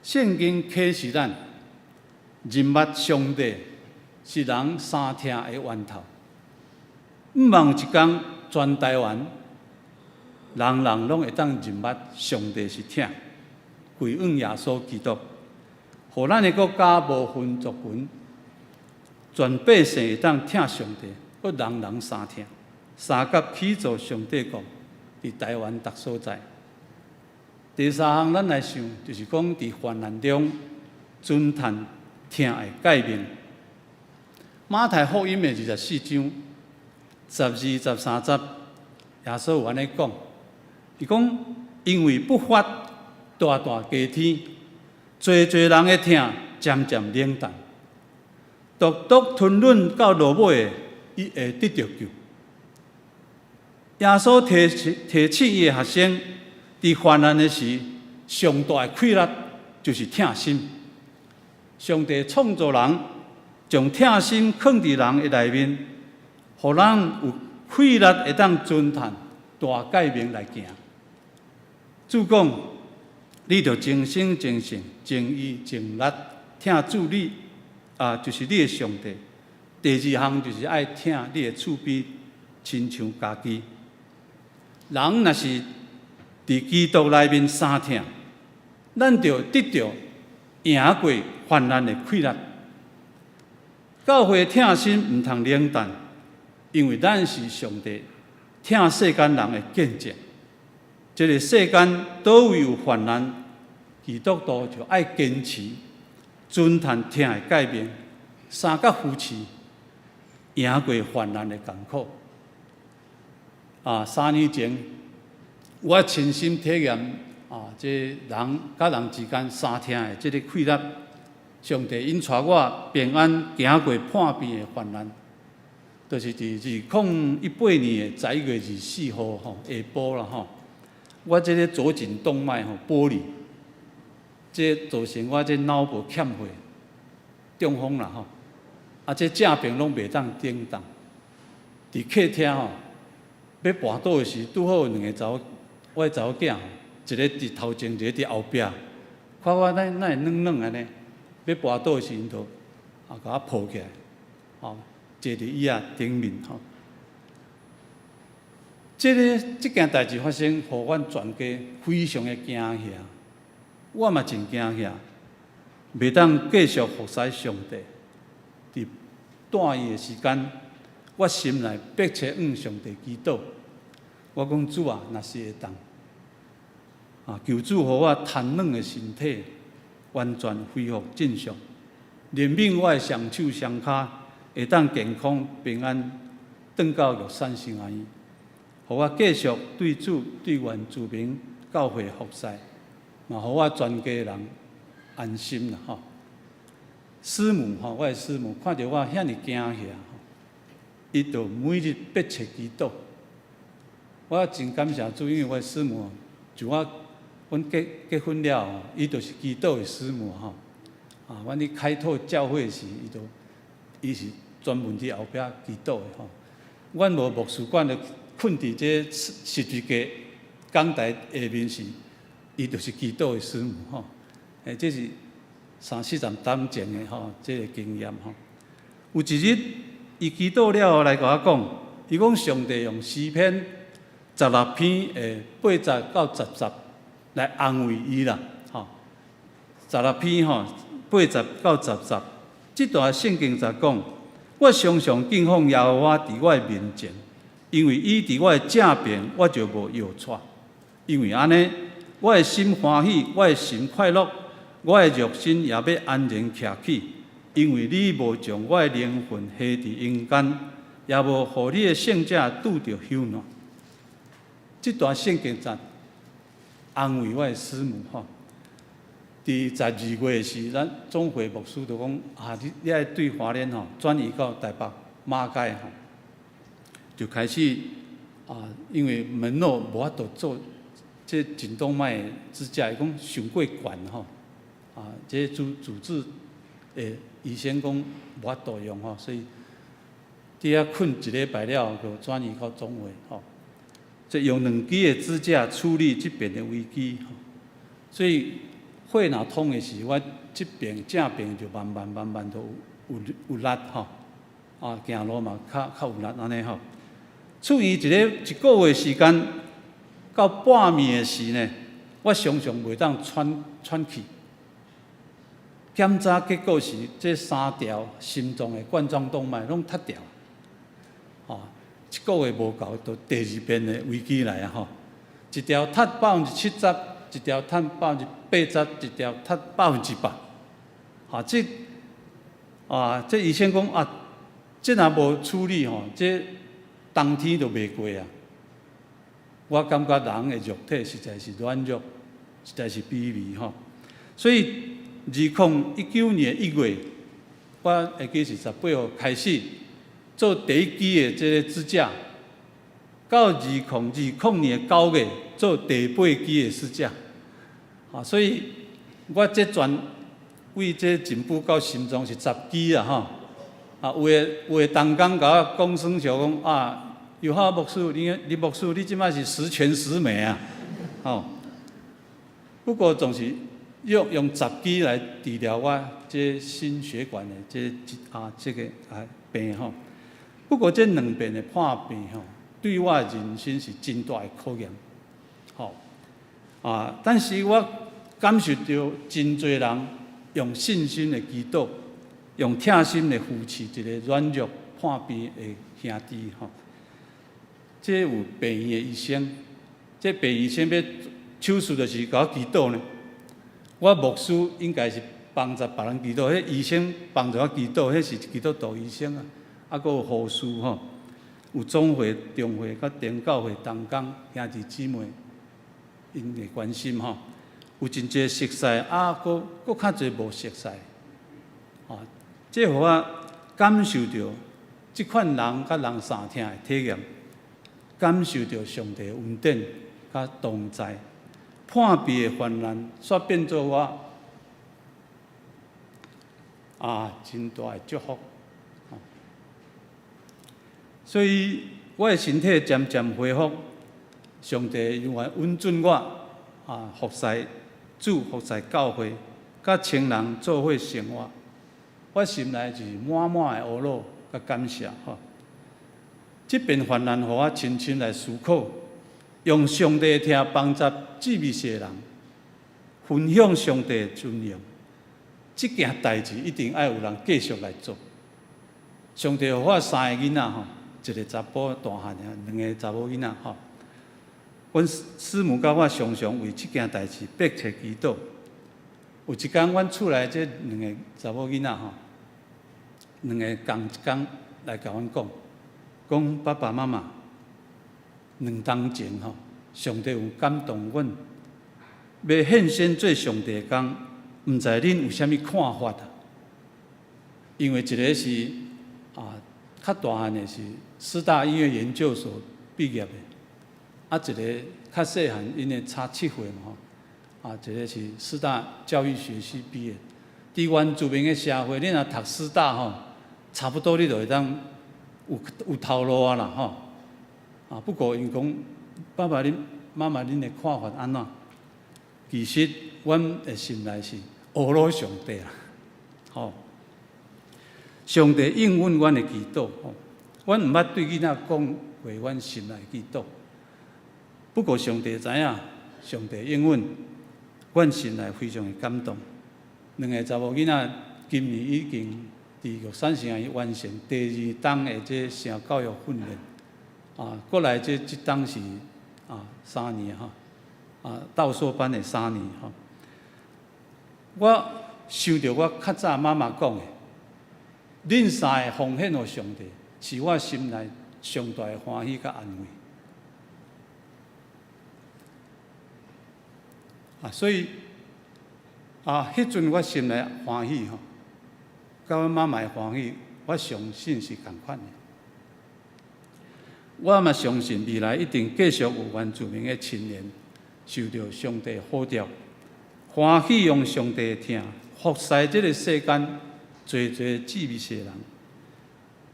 聖經啟示咱，認捌上帝是人相疼的源頭。毋望有一工，全台灣人人攏會當認捌上帝是疼，歸向耶穌基督，予咱的國家無分族群，全百姓會當疼上帝，閣人人相疼，相佮起造上帝國，佇台灣逐所在。第三項，咱來想，就是講佇患難中遵趁疼的誡命。馬太福音的24章12、13節，耶穌有按呢講，伊講因為不發大大加添，濟濟人的疼漸漸冷淡，獨獨吞忍到落尾的，伊會得著救。耶穌提醒伊的學生，佇患難的時，上大的氣力就是疼心。上帝創造人，將疼心囥佇人的內面，予人有氣力會當遵趁大誡命來行。主講，你著盡心盡性、盡意盡力疼主你，就是你的上帝。第二項就是愛疼你的厝邊，親像家己。人若是佇基督內面相疼，咱就得著贏過患難的氣力。教會疼心毋通冷淡，因為咱是上帝疼世間人的見證。這个世間佗位有患難，基督徒就愛堅持遵趁疼的誡命，相佮扶持，贏過患難的艱苦。3年前，我親身體驗這人佮人之間相疼的這个氣力。上帝𪜶帶我平安行過破病的患難，就是佇2018年的11月24號吼下晡啦吼，我這个左頸動脈吼剝離，這造成我這腦部欠血，中風啦吼，這正爿攏袂當頂動，佇客廳吼，欲跋倒的時，拄好有兩个查某，我的查某囝，一个佇頭前，一个佇後壁，看我哪哪會軟軟按呢，欲跋倒時，𪜶就啊共我抱起來，吼，坐佇椅仔頂面吼。這个這件代誌發生，予阮全家非常的驚嚇。我嘛真驚嚇，袂當繼續服侍上帝。佇住院的時間，我心內迫切向上帝祈禱。我講主啊，若是會當，啊，求主予我癱軟的身體完全恢復正常，憐憫我的雙手雙跤會當健康平安，轉到玉山聖安院，予我繼續對主對原住民教會服侍，嘛予我全家人安心啦吼。師母吼，我的師母看著我遐爾驚嚇，伊就每日迫切祈禱。我真感謝主，因為我的師母自我阮結結婚了後，伊就是祈禱的師母吼。啊，阮咧開拓教會時，伊就伊是專門佇後壁祈禱的吼。阮無牧師館的睏佇這十字架講台下面時，伊就是祈禱的師母吼。欸，這是三四十冬前的吼，這个經驗吼。有一日，伊祈禱了後來共我講，伊講上帝用詩篇16篇的8節到10節來安慰伊啦，吼。十六篇吼，八節到十節，這段聖經就講：我常常敬奉耶和華佇我的面前，因為伊佇我的正邊，我就無搖掣。因為按呢，我的心歡喜，我的神快樂，我的肉身也欲安然徛起。因為你無將我的靈魂下佇陰間，也無予你的聖者拄著朽爛。這段聖經節安慰我的師母吼。佇12月時，咱總會牧師就講啊，你你愛對花蓮吼轉移到台北馬偕吼，就開始啊，因為門諾無法度做這頸動脈支架，伊講傷過懸吼，啊，這主治的醫生講無法度用吼，所以佇遐睏一禮拜了後，就轉移到總會吼，這用兩支的支架處理這邊的危機，所以血若通的時，我這邊正邊就慢慢慢慢都有有力吼，啊，行路嘛較較有力按呢吼。出院一个一個月時間，到半暝的時呢，我常常袂當喘喘氣。檢查結果是，這三條心臟的冠狀動脈攏脫掉，吼，一個月無夠，就第二遍的危機來啊吼！一條脫70%，一條脫80%，一條脫100%。啊，這啊，這醫生講啊，這若無處理吼，這冬天就袂過啊。我感覺人的肉體實在是軟弱，實在是卑微吼。所以2019年1月，我會記是18號開始做第一支的這個支架，到2020年9月做第八支的支架。啊，所以我這全為這頸部到心臟是十支啊吼。啊，有的有的同工共我講耍笑講啊，尤哈牧師，你你牧師，你這擺是十全十美啊，吼。不過總是用用十支來治療我這心血管的這啊這个啊病吼。不過這兩遍的破病吼，對我的人生是真大的考驗，吼啊！但是我感受著真濟人用信心的祈禱，用疼心的扶持一個軟弱破病的兄弟吼。這有病院的醫生，這病院醫生欲手術就是共我祈禱呢。我牧師應該是幫助別人祈禱，彼醫生幫助我祈禱，彼是基督徒醫生啊。啊，閣有護士吼，有總會、中會佮長教會同工兄弟姊妹，𪜶的關心吼，有真濟熟似，啊，閣閣較濟無熟似，啊，這予我感受著這款人佮人相疼的體驗，感受著上帝的恩典佮同在，破病的患難，煞變做我啊真大的祝福。所以我的身體漸漸恢復，上帝猶原允准我啊服侍主服侍教會，佮青人做伙生活，我心內是滿滿的懊惱佮感謝吼。這遍患難予我深深來思考，用上帝的疼幫助志未細的人，分享上帝的尊榮。這件代誌一定愛有人繼續來做。上帝予我三个囡仔吼，一个查埔大漢的，兩个查某囡仔吼。阮師母佮我常常為這件代誌迫切祈禱。有一工，阮厝內這兩个查某囡仔吼，兩个仝一工來共阮講，講爸爸媽媽，兩冬前吼，上帝有感動阮，欲獻身做上帝的工，毋知恁有啥物看法啊？因為一个是啊，較大漢的是師大音樂研究所畢業的，啊，一个較細漢，𪜶的差7歲嘛吼，啊，一个是師大教育學系畢業。佇原住民的社會，你若讀師大吼，差不多你就會當有頭路啊啦吼。啊，不過𪜶講爸爸恁媽媽恁的看法按怎？其實阮的心內是呵咾上帝啦，吼。上帝應允阮的祈禱，吼。阮毋捌對囡仔講過阮心內祈禱。不過上帝知影，上帝應允，阮心內非常的感動。兩个查某囡仔今年已經佇玉山聖學院完成第二冬的這聖教育訓練，啊，過來這冬是啊3年吼，啊道碩班的三年吼。我想著我較早媽媽講的，恁三个奉獻予上帝，是我心內上大的歡喜佮安慰。啊，所以啊，彼陣我心內歡喜吼，佮阮媽媽的歡喜，我相信是仝款的。我嘛相信未來一定繼續有原住民的青年受著上帝呼召，歡喜用上帝的疼服侍這个世間濟濟志未細人。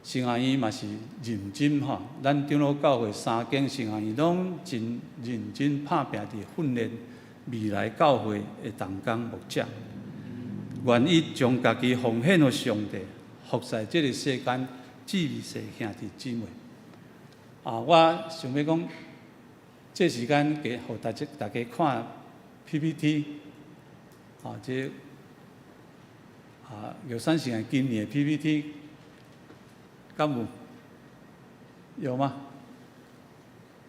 神學院嘛是認真吼，咱長老教會三間神學院攏真認真拍拚佇訓練未來教會的同工牧者，願意將家己奉獻予上帝，服侍這个世間志未細兄弟姊妹。啊，我想欲講，這時間給予大家看 PPT，啊，這啊玉山神學今年的 PPT，敢有？有嗎？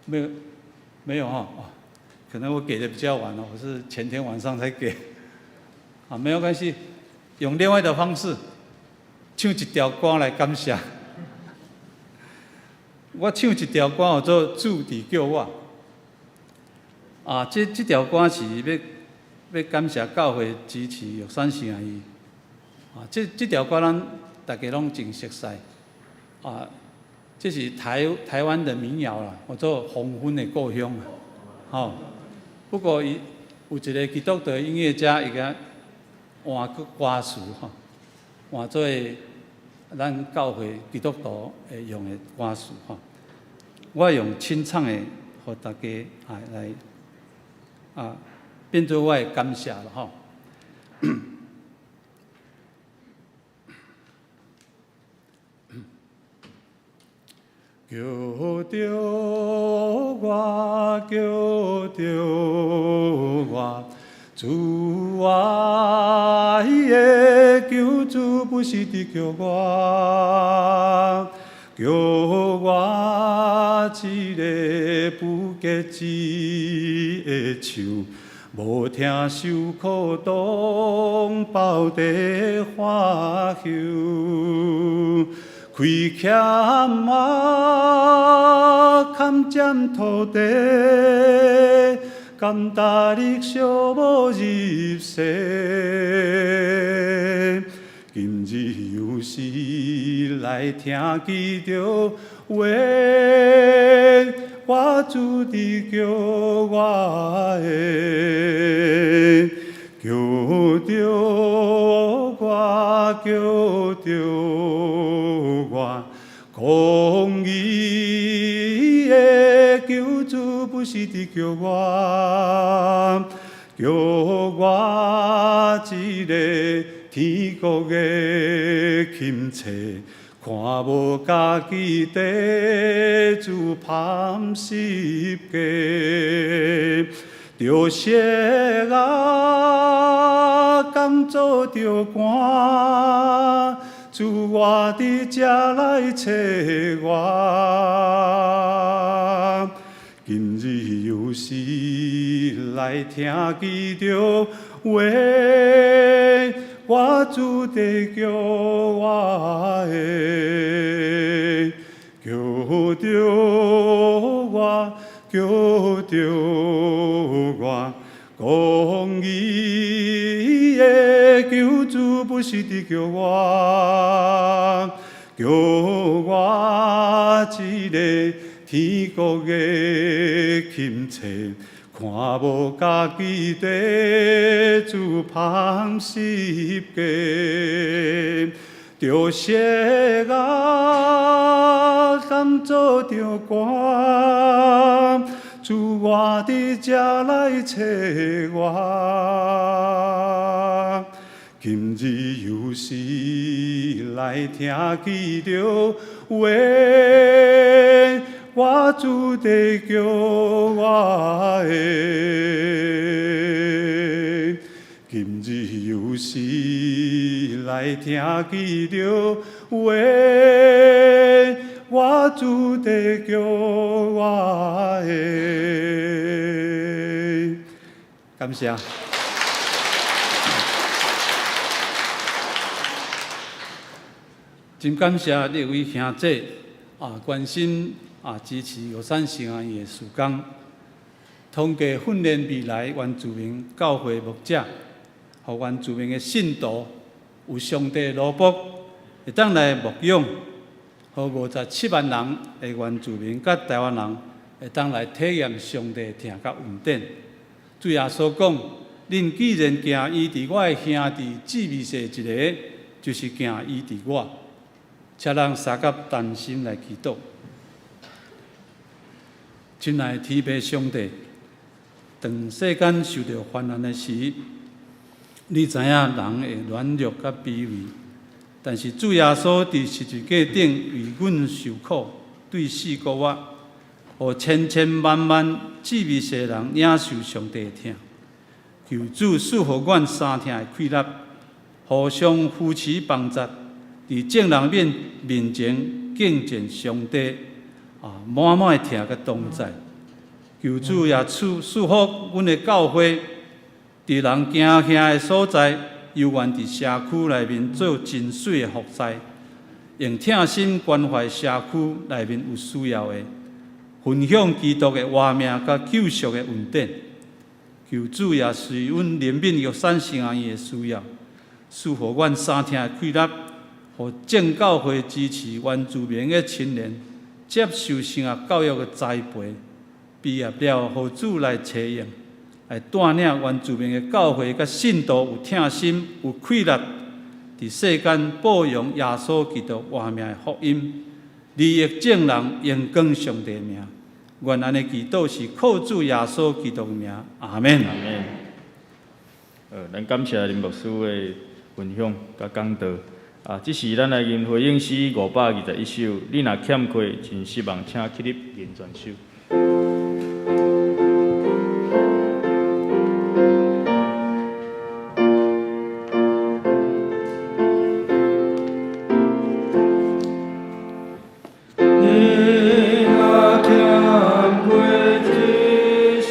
沒有，沒有哈。可能我給的比較晚哦，我是前天晚上才給。啊，沒有關係，用另外的方式，唱一條歌來感謝。我唱一條歌叫做《主佇叫我》。啊，這條歌是欲感謝教會支持玉山神學院。啊，這條歌咱大家攏真熟悉。啊，這是台灣的民謠啦，叫做《黃昏的故鄉》吼。不過伊有一个基督徒音樂家，伊共換個歌詞吼，換做咱教會基督徒會用的歌詞吼。我用清唱的，予大家啊來啊，變做我的感謝啦吼。叫著我，叫著我，主愛的救主不時佇叫我，叫我一个不結子的樹，無疼受苦同胞的歡喜。開欠啊，堪佔土地，甘達日寂無入世。今日有時來聽基督話，我主佇叫我的，叫著我，叫著我，公義的救主不時佇叫我，叫叫我一个天國的钦差，看無家己地主判十架，著雪啊，工作著寒，主我佇遮來揣我。今日有時來聽基督話，我主在叫我的，叫著我，叫著我，公義的救主不是佇叫我，叫我一個天國的钦差，看無家己地主判十架，著雪啊，工作著寒，主我佇遮來揣我。今日有時來聽基督話，我主在叫我的。今日有時來聽基督話，我主在叫我的。感謝。真感謝各位兄弟啊，關心啊支持玉山神學院的事工。通過訓練未來原住民教會牧者，予原住民的信徒有上帝的奴僕，會當來牧養，予57萬人的原住民佮台灣人會當來體驗上帝的疼佮恩典。主耶穌講：恁既然行醫治我的兄弟至微細一个，就是行醫治我。請咱相佮同心來祈禱。親愛的天父上帝，當世間受著患難的時，你知影人的軟弱佮卑微，但是主耶穌佇十字架頂為阮受苦，對死復活，予千千萬萬至微細人領受上帝的疼。求主賜予阮相疼的氣力，互相扶持幫助。佇眾人面前敬虔上帝啊，滿滿的疼佮同在。求主也賜福阮的教會，佇人驚嚇的所在，猶願佇社區內面做真媠的服侍，用疼心關懷社區內面有需要的，分享基督的活命佮救贖的恩典。求主也隨阮憐憫玉山神學院的需要，賜予阮相疼的氣力。予眾教會支持原住民的青年接受神學教育的栽培，畢業了，予主來差用，來帶領原住民的教會佮信徒有疼心、有氣力，佇世間報揚耶穌基督活命的福音，利益眾人，榮光上帝的名。願按呢祈禱是靠主耶穌基督的名，阿門。阿門。咱感謝林牧師的分享佮講道。啊，這時咱來吟回應詩521首，你若欠缺，真失望，請起立認全首。你若欠缺真失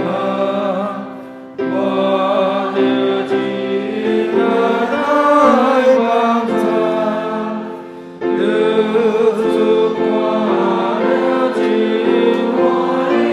望，我著盡力來幫助，日子看了真歡喜。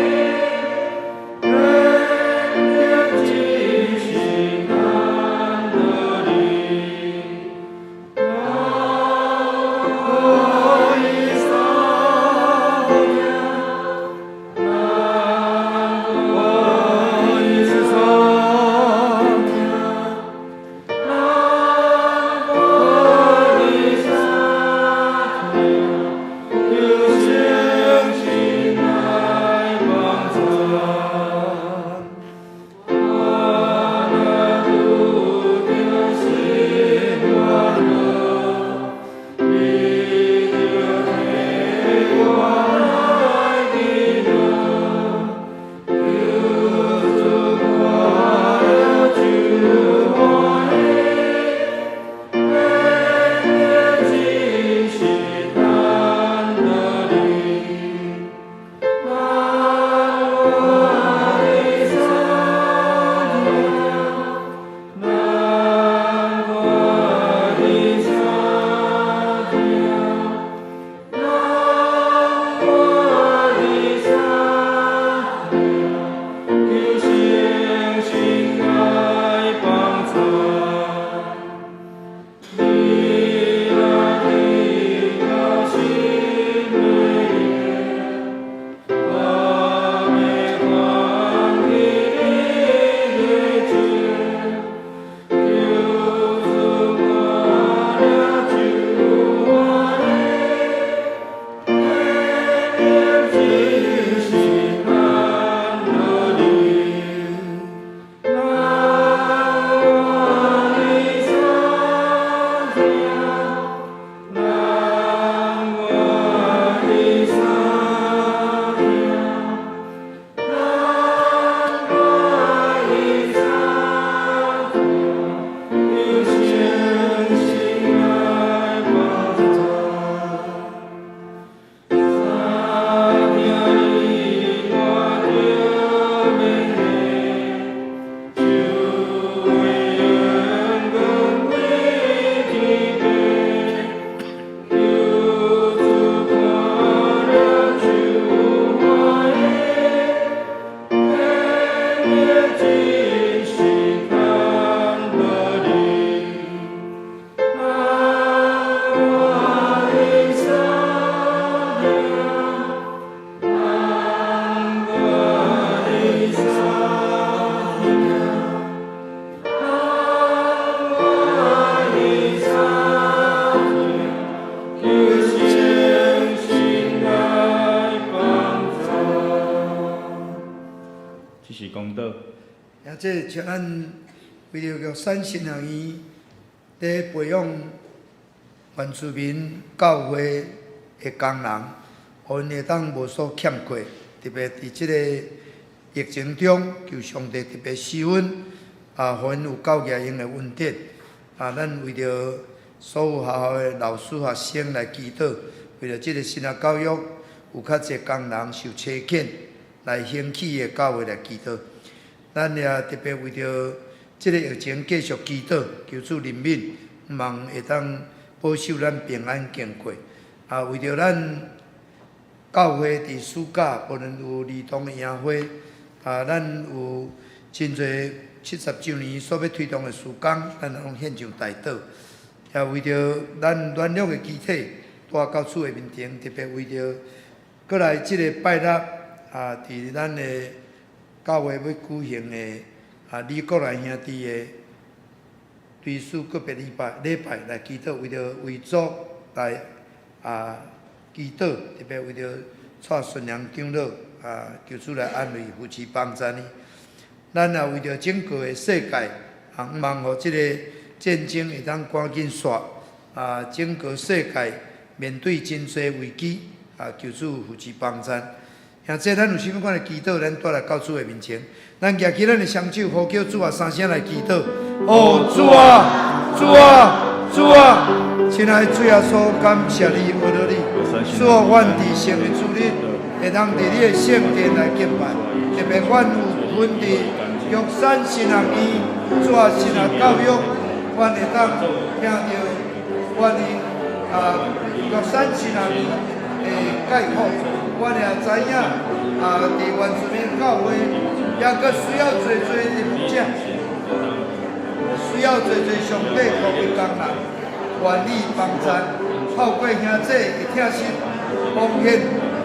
這請咱為著玉山神學院咧培養原住民教會的工人，予𪜶會當無所欠缺，特別佇這個疫情中，求上帝特別施恩，啊，予𪜶有夠額用的恩典。啊，咱為著所有學校的老師學生來祈禱，為著這個神學教育有較濟工人受差遣來興起的教會來祈禱。咱也特別為著這個疫情繼續祈禱，求主憐憫，望會當保守咱平安經過。啊，為著咱教會佇暑假，無論有兒童的營會，啊，咱有真濟70週年所欲推動的事工，咱攏獻上代禱。也為著咱軟弱的肢體帶到主的面前，特別為著過來這个拜六啊，佇咱的教會欲舉行的啊李國來兄弟的追思告別禮拜禮拜來祈禱，為著遺族來啊祈禱，特別為著蔡順良長老啊，求主來安慰、扶持、幫助伊。咱也為著整個的世界啊，望予這个戰爭會當趕緊煞啊，整個世界面對真濟危機啊，求主扶持幫助。兄弟，咱有啥物款的祈禱，咱帶來到主的面前。咱舉起咱的雙手，呼叫主啊，三聲來祈禱。哦，主啊，主啊，主啊！親愛的主耶穌，感謝你，阿羅你，主啊，阮佇聖的主日，會當佇你的聖殿來敬拜。特別阮有份佇玉山神學院，主啊，神學教育，阮會當聽著阮的啊玉山神學院的概況，阮也知影啊，佇原住民教會也閣需要濟濟的牧者，需要濟濟上帝膏的工人，願你幫贊，透過兄弟的疼惜、奉獻、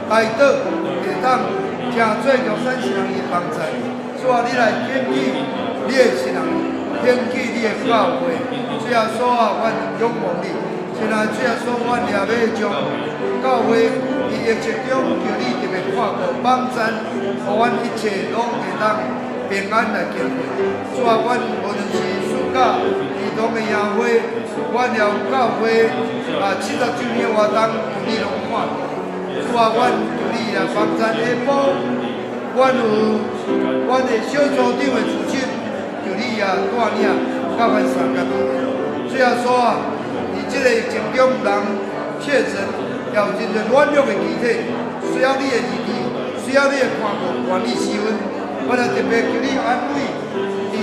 代禱，會當成做玉山神學院的幫贊。主啊，你來興起你的神學院，興起你的教會。主耶穌啊，阮仰望你。親愛主耶穌，阮也欲將教會佇疫情中，求你特別看顧幫贊，予阮一切攏會當平安來經過。主啊，阮無論是暑假兒童的營會，阮也有教會啊70週年活動，求你攏看顧。主啊，阮求你來幫贊下晡，阮有阮的小組長的辭職，求你也帶領佮阮相佮。主耶穌啊，佇這個疫情中，人確診，也有真濟軟弱的肢體，需要你的醫治，需要你的看顧，願你施恩。我來特別求你安慰佇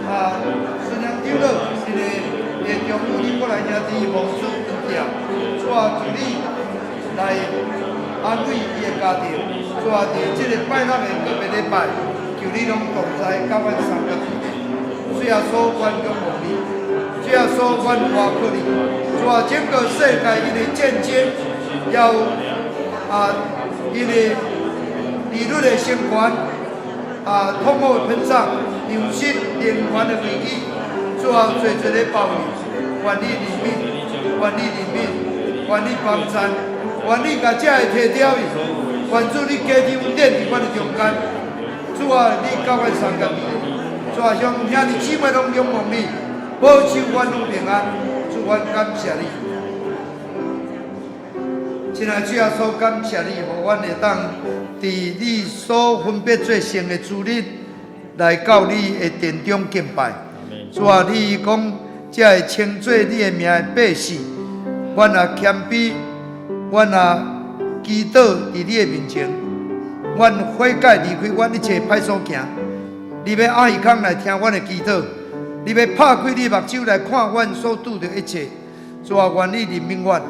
啊孫良長老，因為的丈夫李國來兄弟無事斷掉，主啊，求你來安慰伊的家庭。主啊，佇這个拜六的告別禮拜，求你攏同在，佮阮相佮對。主耶穌，阮仰望你。主耶穌，阮倚靠你。主啊，整個世界因為戰爭，也有啊，因為利率的升懸，啊，通貨膨脹、糧食、能源的危機，主啊，濟濟咧包圍，願你憐憫，願你憐憫，願你幫贊，願你共這个提掉去，願主你加添恩典佇阮的中間。主啊，你佮阮相佮。主啊，向兄弟姊妹攏仰望你，保守阮攏平安。主，阮感謝你。親愛主耶穌，感謝你，予阮會當佇你所分別做聖的主日，來到你的殿中敬拜。主啊，你講這會稱做你的名的百姓，阮若謙卑，阮若祈禱佇你的面前，阮悔改離開阮一切歹所行。你欲掩耳孔來聽阮的祈禱，你欲拍開你目睭來看阮所拄著一切。主啊，願你憐憫阮，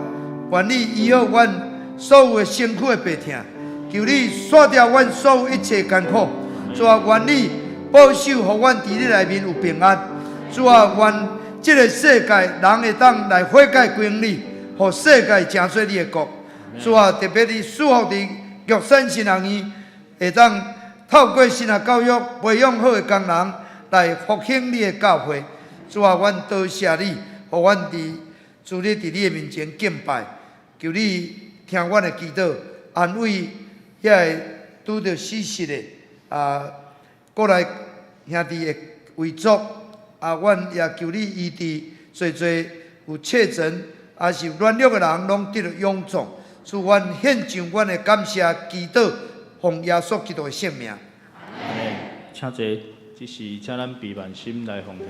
願你醫好阮所有的身軀的病痛，求你煞掉阮所有一切艱苦。主啊，願你保守，予阮佇你內面有平安。主啊，願這个世界人會當來悔改歸向你，予世界成做你的國。主啊，特別你賜福佇玉山神學院，會當透過神學教育培養好的工人，來復興你的教會。主啊，阮多謝你，予阮佇主日佇你的面前敬拜，求你聽阮的祈禱，安慰遐个拄著死訊的啊，過來兄弟的遺囑，啊，阮也求你醫治濟濟有確診，抑是軟弱的人，攏得著勇壯。主，阮獻上阮的感謝祈禱，奉耶穌基督的聖名。請坐，這時請咱閉萬心來奉獻。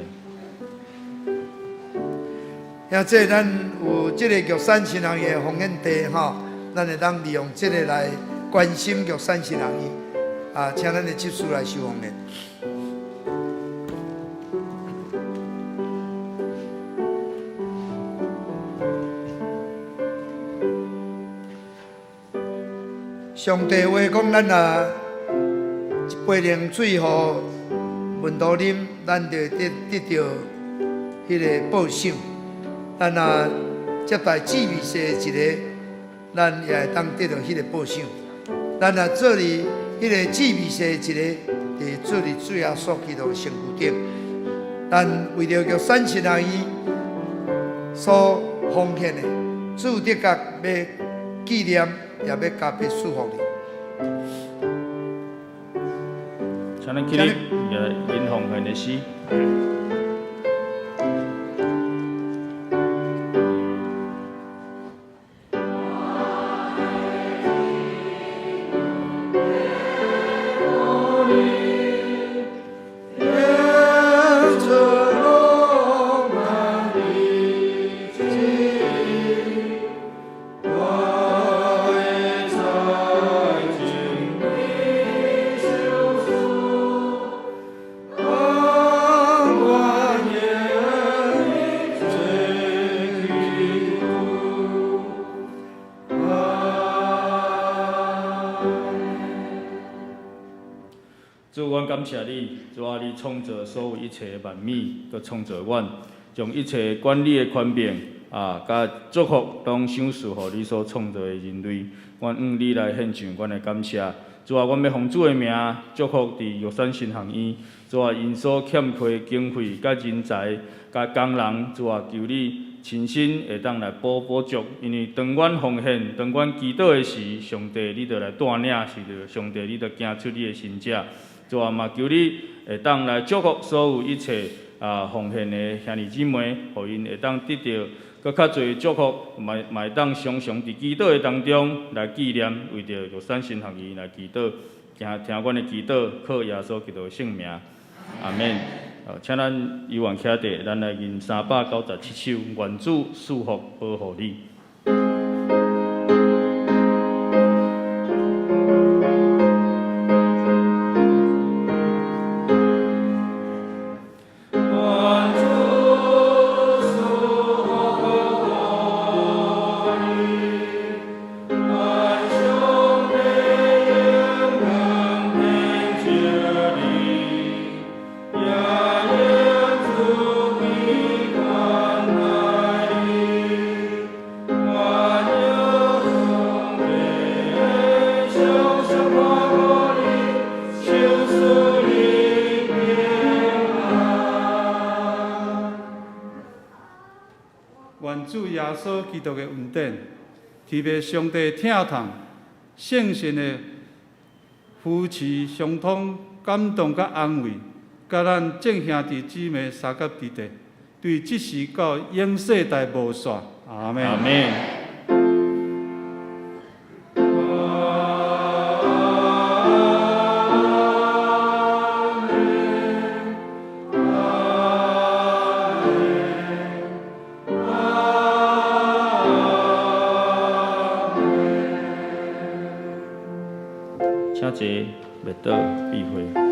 兄弟，咱有這个玉山神學院的奉獻地吼，咱會當利用這个來關心玉山神學院。啊，請咱的執事來收奉獻。上帝話講，咱若一杯涼水予門徒啉，咱就會得著彼个報賞。咱若接待姊妹生一个，咱也會當得著彼个報賞。咱若做佇彼个姊妹生一个，就做佇主耶穌基督的身軀頂。咱為著玉山神學院所奉獻的，主的確欲紀念，也欲加倍賜福你。請咱起立，來吟奉獻的詩。主，阮感謝你，主啊，你創造所有一切的萬物，閣創造阮，將一切管理的權柄啊，佮祝福，攏賞賜予你所創造的人類。阮向你來獻上阮的感謝。主啊，阮欲奉主的名祝福佇玉山神學院。主啊，𪜶所欠缺的經費、佮人才、佮工人，主啊，求你親身會當來補足。因為當阮奉獻、當阮祈禱的時，上帝你就來帶領，是著上帝你就行出你的神跡。主啊，嘛求你會當來祝福所有一切啊奉獻的兄弟姊妹，予𪜶會當得著閣較濟祝福，嘛會當常常佇祈禱的當中來紀念，為著玉山神學院來祈禱，聽聽阮的祈禱，靠耶穌基督的聖名，阿們。請咱猶原徛佇，咱來吟397首，願主賜福保護你。願主耶穌基督的恩典，天父上帝疼痛，聖神的扶持、相通、感動佮安慰，佮咱眾兄弟姊妹相佮佇咧，對這時到永世代無煞。阿們。阿們。請坐，默禱閉會。。